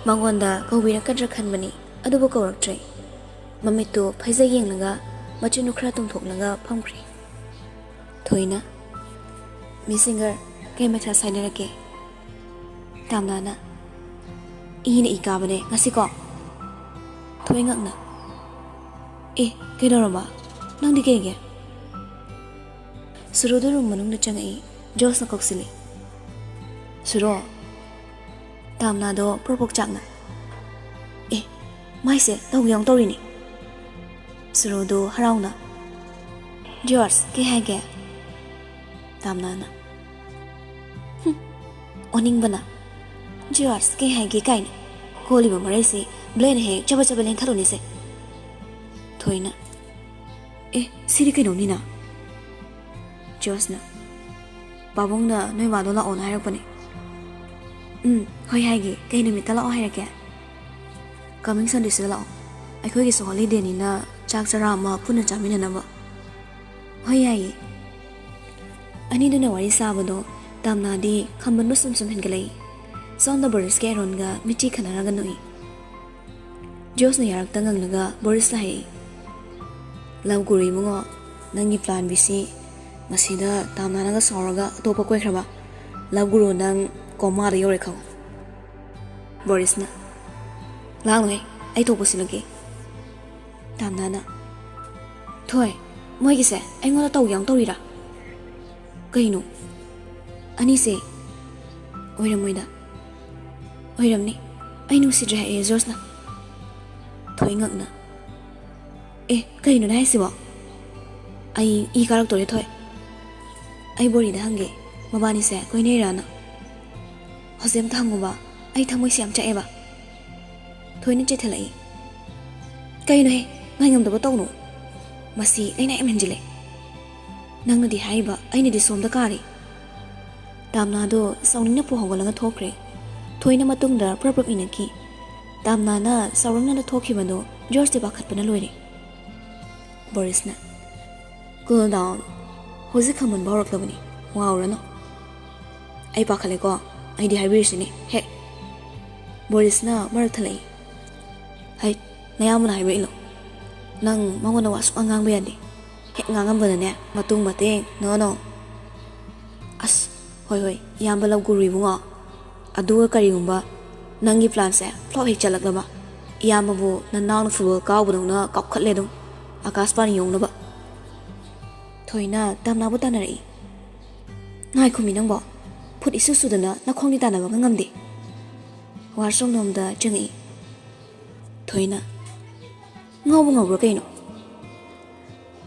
ꯃꯉꯣꯟꯗ ꯀꯧꯕꯤꯔꯛꯀꯗ꯭ꯔꯥ ꯈꯟꯕꯅꯤ, ꯑꯗꯨꯕꯨ ꯀꯧꯔꯛꯇ꯭ꯔꯦ꯫ ꯃꯃꯤꯠꯇꯨ ꯐꯩꯖꯩ ꯌꯦꯡꯂꯒ ꯃꯆꯤꯟꯗꯨ ꯈꯔ ꯇꯨꯝꯊꯣꯛꯂꯒ ꯐꯝꯈ꯭ꯔꯦ꯫ ꯊꯣꯏꯅ, "Miss Singer, ꯀꯩ ꯃꯊꯦꯜ ꯁꯥꯏꯅꯔꯛꯀꯦ?" ꯇꯥꯝꯅꯥꯅ, "ꯏꯅ ꯏ ꯀꯥꯕꯅꯦ ꯉꯁꯤꯀꯣ꯫" ꯊꯣꯏ ꯉꯛꯅ, "ꯑꯦ, ꯀꯩꯗꯧꯔꯕ? ꯅꯪꯗꯤ ꯀꯩꯒꯤ?" ꯁꯨꯔꯣꯗꯨ room ꯃꯅꯨꯡꯗ ꯆꯪꯉꯛꯏ꯫ ꯖꯣꯔꯖꯅ ꯀꯧꯁꯤꯜꯂꯤ꯫ "ꯁꯨꯔꯣ꯫" ꯇꯥꯝꯅꯥꯗꯣ ꯄ꯭ꯔꯣꯛ ꯄ꯭ꯔꯣꯛ ꯆꯥꯛꯅ, "ꯑꯦ, ꯃꯥꯏꯁꯦ ꯇꯧꯒꯦ ꯌꯥꯎꯅ ꯇꯧꯔꯤꯅꯤ꯫" ꯁꯨꯔꯣꯗꯨ ꯍꯔꯥꯎꯅ, "ꯖꯣꯔꯖ, ꯀꯩ ꯍꯥꯏꯒꯦ?" ꯇꯥꯝꯅꯥꯅ, "ꯍꯨꯝ, ꯑꯣꯅꯤꯡꯕꯅ꯫ ꯖꯣꯔꯖ, ꯀꯩ ꯍꯥꯏꯒꯦ ꯀꯥꯏꯅ꯫ ꯀꯣꯜꯂꯤꯕ ꯃꯔꯩꯁꯤ ꯕ꯭ꯂꯦꯟ ꯍꯦꯛ ꯆꯕ ꯆꯕ ꯂꯦꯟꯊꯠꯂꯨꯅꯤꯁꯦ꯫" ꯊꯣꯏꯅ, "ꯑꯦ, ꯁꯤꯗꯤ ꯀꯩꯅꯣꯝꯅꯤꯅ꯫" ꯖꯣꯔꯖꯅ, "ꯄꯥꯕꯨꯡꯅ ꯅꯣꯏ ꯃꯥꯗꯣ ꯂꯥꯛꯑꯣꯅ ꯍꯥꯏꯔꯛꯄꯅꯦ꯫" "ꯎꯝ, ꯍꯣꯏ ꯍꯥꯏꯒꯦ꯫ ꯀꯩ ꯅꯨꯃꯤꯠꯇ ꯂꯥꯛꯑꯣ ꯍꯥꯏꯔꯛꯀꯦ?" "Coming Sundayꯁꯤꯗ ꯂꯥꯛꯑꯣ꯫ ꯑꯩꯈꯣꯏꯒꯤꯁꯨ holidayꯅꯤꯅ ꯆꯥꯛ ꯆꯔꯥ ꯑꯃ ꯄꯨꯟꯅ ꯆꯥꯃꯤꯟꯅꯅꯕ꯫" "ꯍꯣꯏ, ꯌꯥꯏꯌꯦ꯫" ꯑꯅꯤꯗꯨꯅ ꯋꯥꯔꯤ ꯁꯥꯕꯗꯣ ꯇꯥꯝꯅꯥꯗꯤ ꯈꯝꯕꯟꯕ ꯁꯨꯝ ꯁꯨꯝ ꯍꯦꯟꯒꯠꯂꯛꯏ꯫ ꯁꯣꯝꯗ ꯕꯣꯔꯤꯁꯀ ꯑꯦꯔꯣꯟꯒ ꯃꯤꯠꯆꯤ ꯈꯠꯅꯔꯒ ꯅꯣꯛꯏ꯫ ꯖꯣꯁꯅ ꯌꯥꯔꯛꯇ ꯉꯪꯂꯒ ꯕꯣꯔꯤꯁꯇ ꯍꯥꯏꯔꯛꯏ, "ꯂꯞ ꯒꯨꯔꯨ ꯏꯕꯨꯡꯉꯣ, ꯅꯪꯒꯤ ꯄ꯭ꯂꯥꯟ ꯕꯤꯁꯤ ꯃꯁꯤꯗ ꯇꯥꯝꯅꯥꯅꯒ ꯁꯥꯎꯔꯒ ꯑꯇꯣꯞꯄ ꯀꯣꯏꯈ꯭ꯔꯕ? ꯂꯞ ꯒꯨꯔꯨ ꯅꯪ ꯀꯣꯃꯥꯗ ꯌꯧꯔꯦ ꯈꯪꯉꯨ꯫" ꯕꯣꯔꯤꯁꯅ, "ꯂꯥꯡꯅꯨꯍꯦ, ꯑꯩ ꯊꯣꯛꯄ ꯁꯤꯜꯂꯒꯦ꯫" ꯇꯥꯝꯅꯥꯅ, "ꯊꯣꯏ, ꯃꯣꯏꯒꯤꯁꯦ ꯑꯩꯉꯣꯟꯗ ꯇꯧꯒꯦ ꯌꯥꯎꯅ ꯇꯧꯔꯤꯔꯥ? ꯀꯩꯅꯣ? ꯑꯅꯤꯁꯦ ꯑꯣꯏꯔꯝꯃꯣꯏꯗ꯫ ꯑꯣꯏꯔꯝꯅꯤ꯫ ꯑꯩ ꯅꯨꯡꯁꯤꯗ꯭ꯔꯦ ꯍꯥꯏꯌꯦ ꯖꯣꯔꯖꯅ꯫" ꯊꯣꯏ ꯉꯛꯅ, "ꯑꯦ, ꯀꯩꯅꯣꯅꯦ ꯍꯥꯏꯁꯤꯕꯣ? ꯑꯩ ꯏ ꯀꯥꯔꯛꯇꯣꯔꯦ, ꯊꯣꯏ꯫ ꯑꯩ ꯕꯣꯔꯤꯗ ꯍꯪꯒꯦ, ꯃꯕꯥꯅꯤꯁꯦ ꯀꯣꯏꯅꯩꯔꯥꯅ꯫ ꯍꯧꯖꯤꯛ ꯑꯝꯇ ꯍꯪꯉꯨꯕ, ꯑꯩ ꯊꯃꯣꯏꯁꯦ ꯌꯥꯝ ꯆꯥꯛꯑꯦꯕ꯫" ꯊꯣꯏꯅ ꯆꯦꯠꯊꯠꯂꯛꯏ꯫ "ꯀꯩꯅꯣꯍꯦ, ꯉꯥꯏꯉꯝꯗꯕ ꯇꯧꯅꯨ꯫ ꯃꯁꯤ ꯑꯩꯅ ꯌꯥꯝ ꯍꯦꯟꯖꯤꯜꯂꯦ꯫ ꯅꯪꯅꯗꯤ ꯍꯥꯏꯔꯤꯕ, ꯑꯩꯅꯗꯤ ꯁꯣꯝꯗ ꯀꯥꯔꯤ꯫" ꯇꯥꯝꯅꯥꯗꯣ ꯁꯥꯎꯅꯤꯡꯅ ꯄꯨ ꯍꯧꯒꯠꯂꯒ ꯊꯣꯛꯈ꯭ꯔꯦ꯫ ꯊꯣꯏꯅ ꯃꯇꯨꯡꯗ ꯄ꯭ꯔꯞ ꯄ꯭ꯔꯞ ꯏꯅꯈꯤ꯫ ꯇꯥꯝꯅꯥꯅ ꯁꯥꯎꯔꯛꯅꯅ ꯊꯣꯛꯈꯤꯕꯗꯣ ꯖꯣꯔꯖꯇꯤ ꯄꯥꯈꯠꯄꯅ ꯂꯣꯏꯔꯦ꯫ ꯕꯣꯔꯤꯁꯅ, "Cool down꯫ ꯍꯧꯖꯤꯛ ꯈꯪꯃꯟꯕ ꯍꯧꯔꯛꯂꯕꯅꯤ, ꯋꯥꯎꯔꯅꯨ꯫" "ꯑꯩ ꯄꯥꯈꯠꯂꯦꯀꯣ, ꯑꯩꯗꯤ ꯍꯥꯏꯕꯤꯔꯤꯁꯤꯅꯤ ꯍꯦꯛ꯫" ꯕꯣꯔꯤꯁꯅ ꯃꯔꯛ ꯊꯠꯂꯛꯏ꯫ "ꯍꯩ, ꯅꯌꯥꯝꯕꯅ ꯍꯥꯏꯕ ꯏꯜꯂꯣ꯫ ꯅꯪ ꯃꯉꯣꯟꯗ ꯋꯥ ꯁꯨꯛꯉꯥꯡ ꯉꯥꯡꯕ ꯌꯥꯗꯦ꯫ ꯍꯦꯛ ꯉꯥꯡꯉꯝꯕꯗꯅꯦ, ꯃꯇꯨꯡ ꯃꯇꯦꯡ, no, no꯫" "ꯑꯁ, ꯍꯣꯏ, ꯍꯣꯏ, ꯏꯌꯥꯝꯕ ꯂꯞ ꯒꯨꯔꯨ ꯏꯕꯨꯡꯉꯣ꯫ ꯑꯗꯨꯒ ꯀꯔꯤꯒꯨꯝꯕ ꯅꯪꯒꯤ ꯄ꯭ꯂꯥꯟꯁꯦ ꯐ꯭ꯂꯣꯞ ꯍꯦꯛ ꯆꯠꯂꯛꯂꯕ, ꯏꯌꯥꯝꯕꯕꯨ ꯅꯅꯥꯎꯅ ꯐꯨꯠꯕꯣꯜ ꯀꯥꯎꯕꯗꯧꯅ ꯀꯥꯎꯈꯠꯂꯦ ꯑꯗꯨꯝ, ꯑꯀꯥꯁꯕꯥꯅꯤ ꯌꯧꯅꯕ꯫" ꯊꯣꯏꯅ ꯇꯥꯝꯅꯥꯕꯨ ꯇꯥꯟꯅꯔꯛꯏ꯫ "ꯉꯥꯏꯈꯣꯃꯤ ꯅꯪꯕꯣ, ꯐꯨꯠ ꯏꯁꯨ ꯁꯨꯗꯅ ꯅꯈꯣꯡꯗꯤ ꯇꯥꯟꯅꯕꯒ ꯉꯝꯗꯦ꯫" ꯋꯥꯁꯔꯨꯝ ꯂꯣꯝꯗ ꯆꯪꯉꯛꯏ꯫ ꯊꯣꯏꯅ, "ꯉꯥꯎꯕ ꯉꯥꯎꯕ꯭ꯔꯣ ꯀꯩꯅꯣ?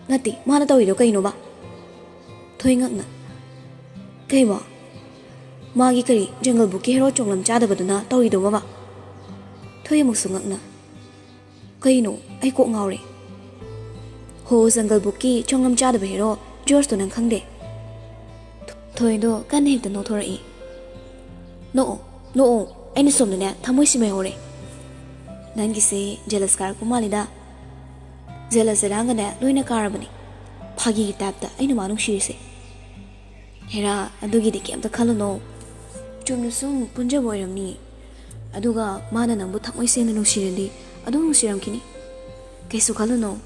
ꯅꯠꯇꯦ, ꯃꯥꯅ ꯇꯧꯔꯤꯗꯣ ꯀꯩꯅꯣꯕ?" ꯊꯣꯏ ꯉꯛꯅ, "ꯀꯩꯕꯣ? ꯃꯥꯒꯤ ꯀꯔꯤ, ꯖꯪꯒꯜ ꯕꯨꯛꯀꯤ ꯍꯦꯔꯣ ꯆꯣꯡꯂꯝ ꯆꯥꯗꯕꯗꯨꯅ ꯇꯧꯔꯤꯗꯨꯕꯣꯕ?" ꯊꯣꯏ ꯑꯃꯨꯛꯁꯨ ꯉꯛꯅ, "ꯀꯩꯅꯣ? ꯑꯩ ꯀꯣꯛ ꯉꯥꯎꯔꯦ꯫" "ꯍꯣ, ꯖꯪꯒꯜ ꯕꯨꯛꯀꯤ ꯆꯣꯡꯂꯝ ꯆꯥꯗꯕ ꯍꯦꯔꯣ ꯖꯣꯔꯖꯇꯣ ꯅꯪ ꯈꯪꯗꯦ?" ꯊꯣꯏꯗꯣ ꯀꯟꯅ ꯍꯦꯛꯇ ꯅꯣꯛꯊꯣꯔꯛꯏ꯫ "ꯅꯣꯛꯑꯣ, ꯅꯣꯛꯑꯣ, ꯑꯩꯅ ꯁꯣꯝꯗꯅꯦ ꯊꯃꯣꯏ ꯁꯤꯃꯩ ꯍꯧꯔꯦ꯫" "ꯅꯪꯒꯤꯁꯦ ꯖꯦꯂꯁ ꯀꯥꯔꯛꯄ ꯃꯥꯜꯂꯤꯗ꯫" "ꯖꯦꯂꯁ ꯆꯦꯔꯥꯡꯒꯅꯦ ꯂꯣꯏꯅ ꯀꯥꯔꯕꯅꯤ꯫ ꯐꯥꯒꯤꯒꯤ ꯇꯥꯏꯞꯇ ꯑꯩꯅ ꯃꯥ ꯅꯨꯡꯁꯤꯔꯤꯁꯦ꯫" ꯍꯦꯔꯥ, ꯑꯗꯨꯒꯤꯗꯤ ꯀꯩꯝꯇ ꯈꯜꯂꯨꯅꯣ꯫ ꯆꯨꯝꯅ ꯁꯨꯝ ꯄꯨꯟꯖꯕ ꯑꯣꯏꯔꯝꯅꯤ꯫ ꯑꯗꯨꯒ ꯃꯥꯅ ꯅꯪꯕꯨ ꯊꯃꯣꯏ ꯁꯦꯡꯅ ꯅꯨꯡꯁꯤꯔꯗꯤ ꯑꯗꯨꯝ ꯅꯨꯡꯁꯤꯔꯝꯈꯤꯅꯤ꯫ ꯀꯩꯁꯨ ꯈꯜꯂꯨꯅꯣ꯫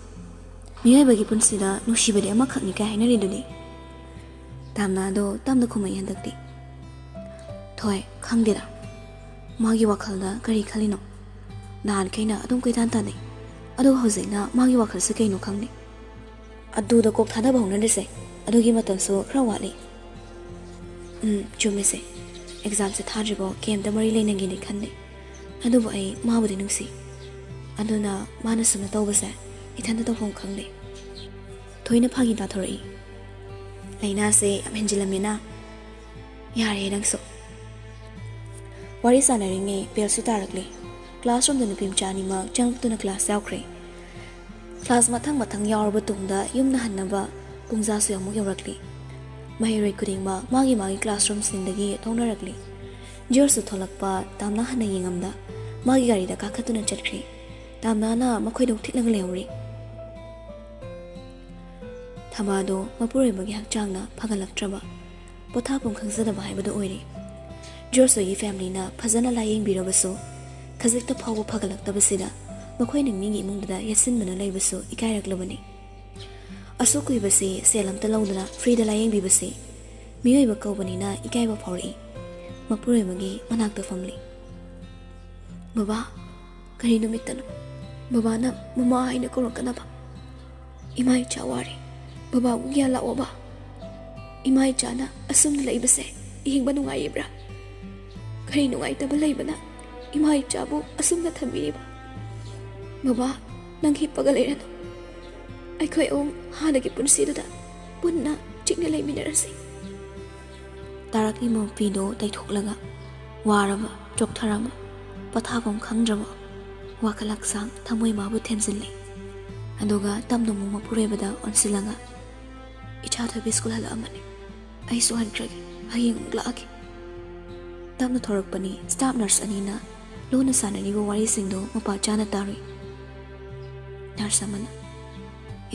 ꯃꯤꯑꯣꯏꯕꯒꯤ ꯄꯨꯟꯁꯤꯗ ꯅꯨꯡꯁꯤꯕꯗꯤ ꯑꯃꯈꯛꯅꯤ ꯀꯥꯏ ꯍꯥꯏꯅꯔꯤꯗꯨꯗꯤ꯫ ꯇꯥꯝꯅꯥꯗꯣ ꯇꯞꯅ ꯈꯨꯝꯃꯛꯏ ꯍꯟꯗꯛꯇꯤ꯫ ꯊꯣꯏ, ꯈꯪꯗꯦꯗ꯫ ꯃꯥꯒꯤ ꯋꯥꯈꯜꯗ ꯀꯔꯤ ꯈꯜꯂꯤꯅꯣ? ꯅꯍꯥꯟꯈꯩꯅ ꯑꯗꯨꯝ ꯀꯣꯏꯇꯥꯟ ꯇꯥꯟꯅꯩ꯫ ꯑꯗꯨꯒ ꯍꯧꯖꯤꯛꯅ ꯃꯥꯒꯤ ꯋꯥꯈꯜꯁꯦ ꯀꯩꯅꯣ ꯈꯪꯗꯦ꯫ ꯑꯗꯨꯗ ꯀꯣꯛ ꯊꯥꯗꯕ ꯍꯧꯅꯔꯤꯁꯦ꯫ ꯑꯗꯨꯒꯤ ꯃꯇꯝꯁꯨ ꯈꯔ ꯋꯥꯠꯂꯤ꯫ ꯎꯝ, ꯆꯨꯝꯃꯤꯁꯦ꯫ ꯑꯦꯛꯖꯥꯝꯁꯦ ꯊꯥꯗ꯭ꯔꯤꯕꯣ ꯀꯩꯝꯇ ꯃꯔꯤ ꯂꯩꯅꯒꯦꯅꯦ ꯈꯟꯗꯦ꯫ ꯑꯗꯨꯕꯨ ꯑꯩ ꯃꯥꯕꯨꯗꯤ ꯅꯨꯡꯁꯤ꯫ ꯑꯗꯨꯅ ꯃꯥꯅ ꯁꯨꯝꯅ ꯇꯧꯕꯁꯦ ꯏꯊꯟꯇ ꯇꯧꯐꯝ ꯈꯪꯗꯦ꯫ ꯊꯣꯏꯅ ꯐꯥꯒꯤ ꯇꯥꯊꯣꯔꯛꯏ꯫ ꯂꯥꯏꯅꯥꯁꯦ ꯌꯥꯝ ꯍꯦꯟꯖꯤꯜꯂꯝꯃꯦꯅ꯫ ꯌꯥꯔꯦ ꯅꯪꯁꯨ꯫ ꯋꯥꯔꯤ ꯁꯥꯟꯅꯔꯤꯉꯩ ꯕꯦꯜꯁꯨ ꯇꯥꯔꯛꯂꯦ꯫ ꯀ꯭ꯂꯥꯁꯔꯨꯝꯗ ꯅꯨꯄꯤ ꯃꯆꯥ ꯑꯅꯤꯃꯛ ꯆꯪꯂꯛꯇꯨꯅ ꯀ꯭ꯂꯥꯁ ꯌꯥꯎꯈ꯭ꯔꯦ꯫ ꯀ꯭ꯂꯥꯁ ꯃꯊꯪ ꯃꯊꯪ ꯌꯥꯎꯔꯕ ꯇꯨꯡꯗ ꯌꯨꯝꯗ ꯍꯟꯅꯕ ꯄꯨꯡꯖꯥꯁꯨ ꯑꯃꯨꯛ ꯌꯧꯔꯛꯂꯤ꯫ ꯃꯍꯩꯔꯣꯏ ꯈꯨꯗꯤꯡꯃꯛ ꯃꯥꯒꯤ ꯃꯥꯒꯤ ꯀ꯭ꯂꯥꯁꯔꯨꯝꯁꯤꯡꯗꯒꯤ ꯊꯣꯛꯅꯔꯛꯂꯤ꯫ ꯖꯣꯔꯖꯁꯨ ꯊꯣꯛꯂꯛꯄ ꯇꯥꯝꯅꯥ ꯍꯟꯅ ꯌꯦꯡꯉꯝꯗ ꯃꯥꯒꯤ ꯒꯥꯔꯤꯗ ꯀꯥꯈꯠꯇꯨꯅ ꯆꯠꯈ꯭ꯔꯦ꯫ ꯇꯥꯝꯅꯥꯅ ꯃꯈꯣꯏꯗ ꯎꯛꯊꯤꯠꯂꯒ ꯂꯩꯍꯧꯔꯤ꯫ ꯊꯕꯥꯗꯣ ꯃꯄꯨꯔꯣꯏꯕꯒꯤ ꯍꯛꯆꯥꯡꯅ ꯐꯒꯠꯂꯛꯇ꯭ꯔꯕ, ꯄꯣꯊꯥꯐꯝ ꯈꯪꯖꯗꯕ ꯍꯥꯏꯕꯗꯨ ꯑꯣꯏꯔꯦ꯫ ꯖꯣꯔꯖ ꯍꯣꯏꯒꯤ ꯐꯦꯃꯤꯂꯤꯅ ꯐꯖꯅ ꯂꯥꯌꯦꯡꯕꯤꯔꯕꯁꯨ, ꯈꯖꯤꯛꯇ ꯐꯥꯎꯕ ꯐꯒꯠꯂꯛꯇꯕꯁꯤꯗ ꯃꯈꯣꯏꯅ ꯃꯤꯒꯤ ꯏꯃꯨꯡꯗꯨꯗ ꯌꯦꯠꯁꯤꯟꯗꯨꯅ ꯂꯩꯕꯁꯨ ꯏꯀꯥꯏꯔꯛꯂꯕꯅꯤ꯫ ꯑꯁꯨꯛ ꯀꯨꯏꯕꯁꯤ ꯁꯦꯜ ꯑꯝꯇ ꯂꯧꯗꯅ ꯐ꯭ꯔꯤꯗ ꯂꯥꯌꯦꯡꯕꯤꯕꯁꯤ ꯃꯤꯑꯣꯏꯕ ꯀꯧꯕꯅꯤꯅ ꯏꯀꯥꯏꯕ ꯐꯥꯎꯔꯛꯏ꯫ ꯃꯄꯨꯔꯣꯏꯕꯒꯤ ꯃꯅꯥꯛꯇ ꯐꯝꯂꯤ꯫ "ꯕꯕꯥ, ꯀꯔꯤ ꯅꯨꯃꯤꯠꯇꯅꯣ ꯕꯕꯥꯅ ꯃꯃꯥ ꯍꯥꯏꯅ ꯀꯧꯔꯛꯀꯗꯕ? ꯏꯃꯥ ꯏꯆꯥ ꯋꯥꯔꯦ꯫ ꯕꯕꯥꯕꯨ ꯒ꯭ꯌꯥꯟ ꯂꯥꯛꯑꯣꯕ꯫ ꯏꯃꯥ ꯏꯆꯥꯅ ꯑꯁꯨꯝꯅ ꯂꯩꯕꯁꯦ ꯌꯦꯡꯕ ꯅꯨꯡꯉꯥꯏꯔꯤꯕ꯭ꯔꯥ? ꯀꯔꯤ ꯅꯨꯡꯉꯥꯏꯇꯕ ꯂꯩꯕꯅ ꯏꯃꯥ ꯏꯆꯥꯕꯨ ꯑꯁꯨꯝꯅ ꯊꯝꯕꯤꯔꯤꯕ? ꯕꯕꯥ, ꯅꯪ ꯍꯤꯞꯄꯒ ꯂꯩꯔꯅꯨ꯫ ꯑꯩꯈꯣꯏ ꯑꯍꯨꯝ ꯍꯥꯟꯅꯒꯤ ꯄꯨꯟꯁꯤꯗꯨꯗ ꯄꯨꯟꯅ ꯆꯤꯛꯅ ꯂꯩꯃꯤꯟꯅꯔꯁꯤ꯫" ꯇꯥꯔꯛꯂꯤꯕ ꯃꯄꯤꯗꯣ ꯇꯩꯊꯣꯛꯂꯒ ꯋꯥꯔꯕ, ꯆꯣꯛꯊꯔꯕ, ꯄꯣꯊꯥꯐꯝ ꯈꯪꯗ꯭ꯔꯕ ꯋꯥꯈꯜ ꯍꯛꯆꯥꯡ ꯊꯃꯣꯏ ꯃꯥꯕꯨ ꯊꯦꯝꯖꯤꯜꯂꯤ꯫ ꯑꯗꯨꯒ ꯇꯞꯅ ꯑꯃꯨꯛ ꯃꯄꯨꯔꯣꯏꯕꯗ ꯑꯣꯟꯁꯤꯜꯂꯒ, "ꯏꯆꯥ ꯊꯣꯏꯕꯤ ꯁ꯭ꯀꯨꯜ ꯍꯜꯂꯛꯑꯃꯅꯤ꯫ ꯑꯩꯁꯨ ꯍꯟꯈ꯭ꯔꯒꯦ꯫ ꯍꯌꯦꯡ ꯑꯃꯨꯛ ꯂꯥꯛꯑꯒꯦ꯫" ꯇꯞꯅ ꯊꯣꯔꯛꯄꯅꯤ ꯁ꯭ꯇꯥꯐ ꯅꯔꯁ ꯑꯅꯤꯅ ꯂꯣꯟꯅ ꯁꯥꯟꯅꯔꯤꯕ ꯋꯥꯔꯤꯁꯤꯡꯗꯨ ꯃꯄꯥ ꯆꯥꯅ ꯇꯥꯔꯨꯏ꯫ ꯅꯔꯁ ꯑꯃꯅ,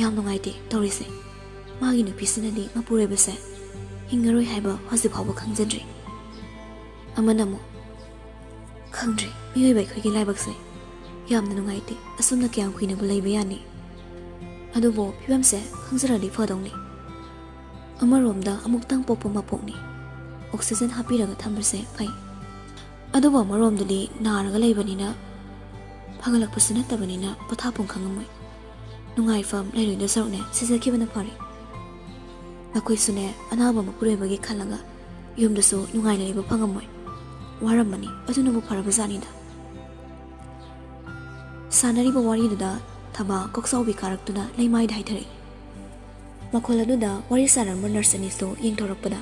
"ꯌꯥꯝ ꯅꯨꯡꯉꯥꯏꯇꯦ ꯇꯧꯔꯤꯁꯦ꯫ ꯃꯥꯒꯤ ꯅꯨꯄꯤꯁꯤꯅꯗꯤ ꯃꯄꯨꯔꯣꯏꯕꯁꯦ ꯍꯤꯡꯉꯔꯣꯏ ꯍꯥꯏꯕ ꯍꯧꯖꯤꯛ ꯐꯥꯎꯕ ꯈꯪꯖꯗ꯭ꯔꯤ꯫ ꯑꯃꯅ ꯑꯃꯨꯛ, "ꯈꯪꯗ꯭ꯔꯦ, ꯃꯤꯑꯣꯏꯕ ꯑꯩꯈꯣꯏꯒꯤ ꯂꯥꯏꯕꯛꯁꯦ꯫ ꯌꯥꯝꯅ ꯅꯨꯡꯉꯥꯏꯇꯦ, ꯑꯁꯨꯝꯅ ꯀꯌꯥꯝ ꯀꯨꯏꯅꯕꯨ ꯂꯩꯕ ꯌꯥꯅꯤ? ꯑꯗꯨꯕꯨ ꯐꯤꯕꯝꯁꯦ ꯈꯪꯖꯔꯗꯤ ꯐꯗꯧꯅꯤ꯫ ꯑꯃꯔꯣꯝꯗ ꯑꯃꯨꯛꯇꯪ ꯄꯣꯛꯄ ꯃꯄꯣꯛꯅꯤ, ꯑꯣꯛꯁꯤꯖꯦꯟ ꯍꯥꯞꯄꯤꯔꯒ ꯊꯝꯕꯁꯦ ꯐꯩ꯫ ꯑꯗꯨꯕꯨ ꯑꯃꯔꯣꯝꯗꯗꯤ ꯅꯥꯔꯒ ꯂꯩꯕꯅꯤꯅ, ꯐꯒꯠꯂꯛꯄꯁꯨ ꯅꯠꯇꯕꯅꯤꯅ ꯄꯣꯊꯥꯐꯝ ꯈꯪꯉꯝꯃꯣꯏ꯫ ꯅꯨꯡꯉꯥꯏꯐꯝ ꯂꯩꯔꯣꯏꯗꯣꯏ ꯁꯔꯨꯛꯅꯦ, ꯁꯤꯖꯈꯤꯕꯅ ꯐꯔꯦ꯫ ꯃꯈꯣꯏꯁꯨꯅꯦ, ꯑꯅꯥꯕ ꯃꯄꯨꯔꯣꯏꯕꯒꯤ ꯈꯜꯂꯒ ꯌꯨꯝꯗꯁꯨ ꯅꯨꯡꯉꯥꯏꯅ ꯂꯩꯕ ꯐꯪꯉꯝꯃꯣꯏ꯫ ꯋꯥꯔꯝꯃꯅꯤ, ꯑꯗꯨꯅꯕꯨ ꯐꯔꯕꯖꯥꯠꯅꯤꯗ꯫" ꯁꯥꯟꯅꯔꯤꯕ ꯋꯥꯔꯤꯗꯨꯗ ꯊꯕꯥ ꯀꯣꯛꯆꯥꯎꯕꯤ ꯀꯥꯔꯛꯇꯨꯅ ꯂꯩꯃꯥꯏꯗ ꯍꯥꯏꯊꯔꯛꯏ꯫ ꯃꯈꯣꯜ ꯑꯗꯨꯗ ꯋꯥꯔꯤ ꯁꯥꯟꯅꯔꯝꯕ ꯅꯔꯁ ꯑꯅꯤꯁꯨ ꯌꯦꯡꯊꯣꯔꯛꯄꯗ,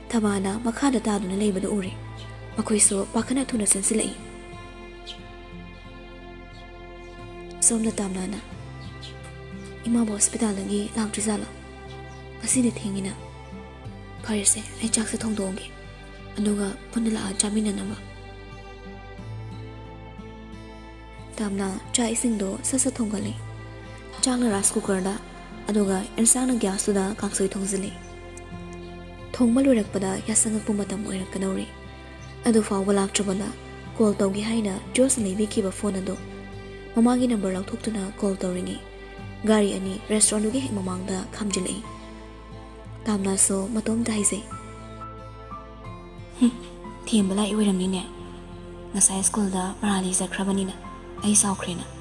ꯊꯕꯥꯅ ꯃꯈꯥꯗ ꯇꯥꯗꯨꯅ ꯂꯩꯕꯗꯨ ꯎꯔꯦ꯫ ꯃꯈꯣꯏꯁꯨ ꯄꯥꯈꯠꯅ ꯊꯨꯅ ꯆꯦꯟꯁꯤꯜꯂꯛꯏ꯫ ꯁꯣꯝꯗ ꯇꯥꯝꯅꯥꯅ, "ꯏꯃꯥꯕꯨ ꯍꯣꯁꯄꯤꯇꯥꯜꯗꯒꯤ ꯂꯥꯛꯇ꯭ꯔꯤꯖꯥꯠꯂꯣ? ꯉꯁꯤꯗꯤ ꯊꯦꯡꯉꯤꯅ꯫ ꯐꯔꯦꯁꯦ, ꯑꯩ ꯆꯥꯛꯁꯦ ꯊꯣꯡꯗꯣꯛꯑꯒꯦ, ꯑꯗꯨꯒ ꯄꯨꯟꯅ ꯂꯥꯛꯑ ꯆꯥꯃꯤꯟꯅꯅꯕ꯫" ꯇꯥꯝꯅꯥ ꯆꯥꯛ ꯏꯁꯤꯡꯗꯣ ꯁꯠ ꯁꯠ ꯊꯣꯡꯒꯠꯂꯦ꯫ ꯆꯥꯛꯅ ꯔꯥꯏꯁ ꯀꯨꯀꯔꯗ, ꯑꯗꯨꯒ ꯑꯦꯟꯁꯥꯡꯅ ꯒ꯭ꯌꯥꯁꯇꯨꯗ ꯀꯥꯡꯁꯣꯏ ꯊꯣꯡꯖꯤꯜꯂꯦ꯫ ꯊꯣꯡꯕ ꯂꯣꯏꯔꯛꯄꯗ ꯌꯥꯆꯪꯉꯛꯄ ꯃꯇꯝ ꯑꯣꯏꯔꯛꯀꯗꯧꯔꯦ꯫ ꯑꯗꯨ ꯐꯥꯎꯕ ꯂꯥꯛꯇ꯭ꯔꯕꯗ ꯀꯣꯜ ꯇꯧꯒꯦ ꯍꯥꯏꯅ ꯖꯣꯁꯅ ꯂꯩꯕꯤꯈꯤꯕ ꯐꯣꯟ ꯑꯗꯨ ꯃꯃꯥꯒꯤ ꯅꯝꯕꯔ ꯂꯧꯊꯣꯛꯇꯨꯅ ꯀꯣꯜ ꯇꯧꯔꯤꯉꯩ, ꯒꯥꯔꯤ ꯑꯅꯤ ꯔꯦꯁꯇꯨꯔꯦꯟꯗꯨꯒꯤ ꯍꯦꯛ ꯃꯃꯥꯡꯗ ꯈꯥꯝꯖꯤꯜꯂꯛꯏ꯫ ꯇꯥꯝꯅꯥꯁꯨ ꯃꯇꯣꯝꯇ ꯍꯥꯏꯖꯩ, "ꯍꯨꯝ, ꯊꯦꯝꯕ ꯂꯥꯛꯏ ꯑꯣꯏꯔꯝꯅꯤꯅꯦ꯫ ꯉꯁꯥꯏ ꯁ꯭ꯀꯨꯜꯗ ꯃꯔꯥꯂꯤ ꯆꯠꯈ꯭ꯔꯕꯅꯤꯅ ꯑꯩ ꯁꯥꯎꯈ꯭ꯔꯦꯅ꯫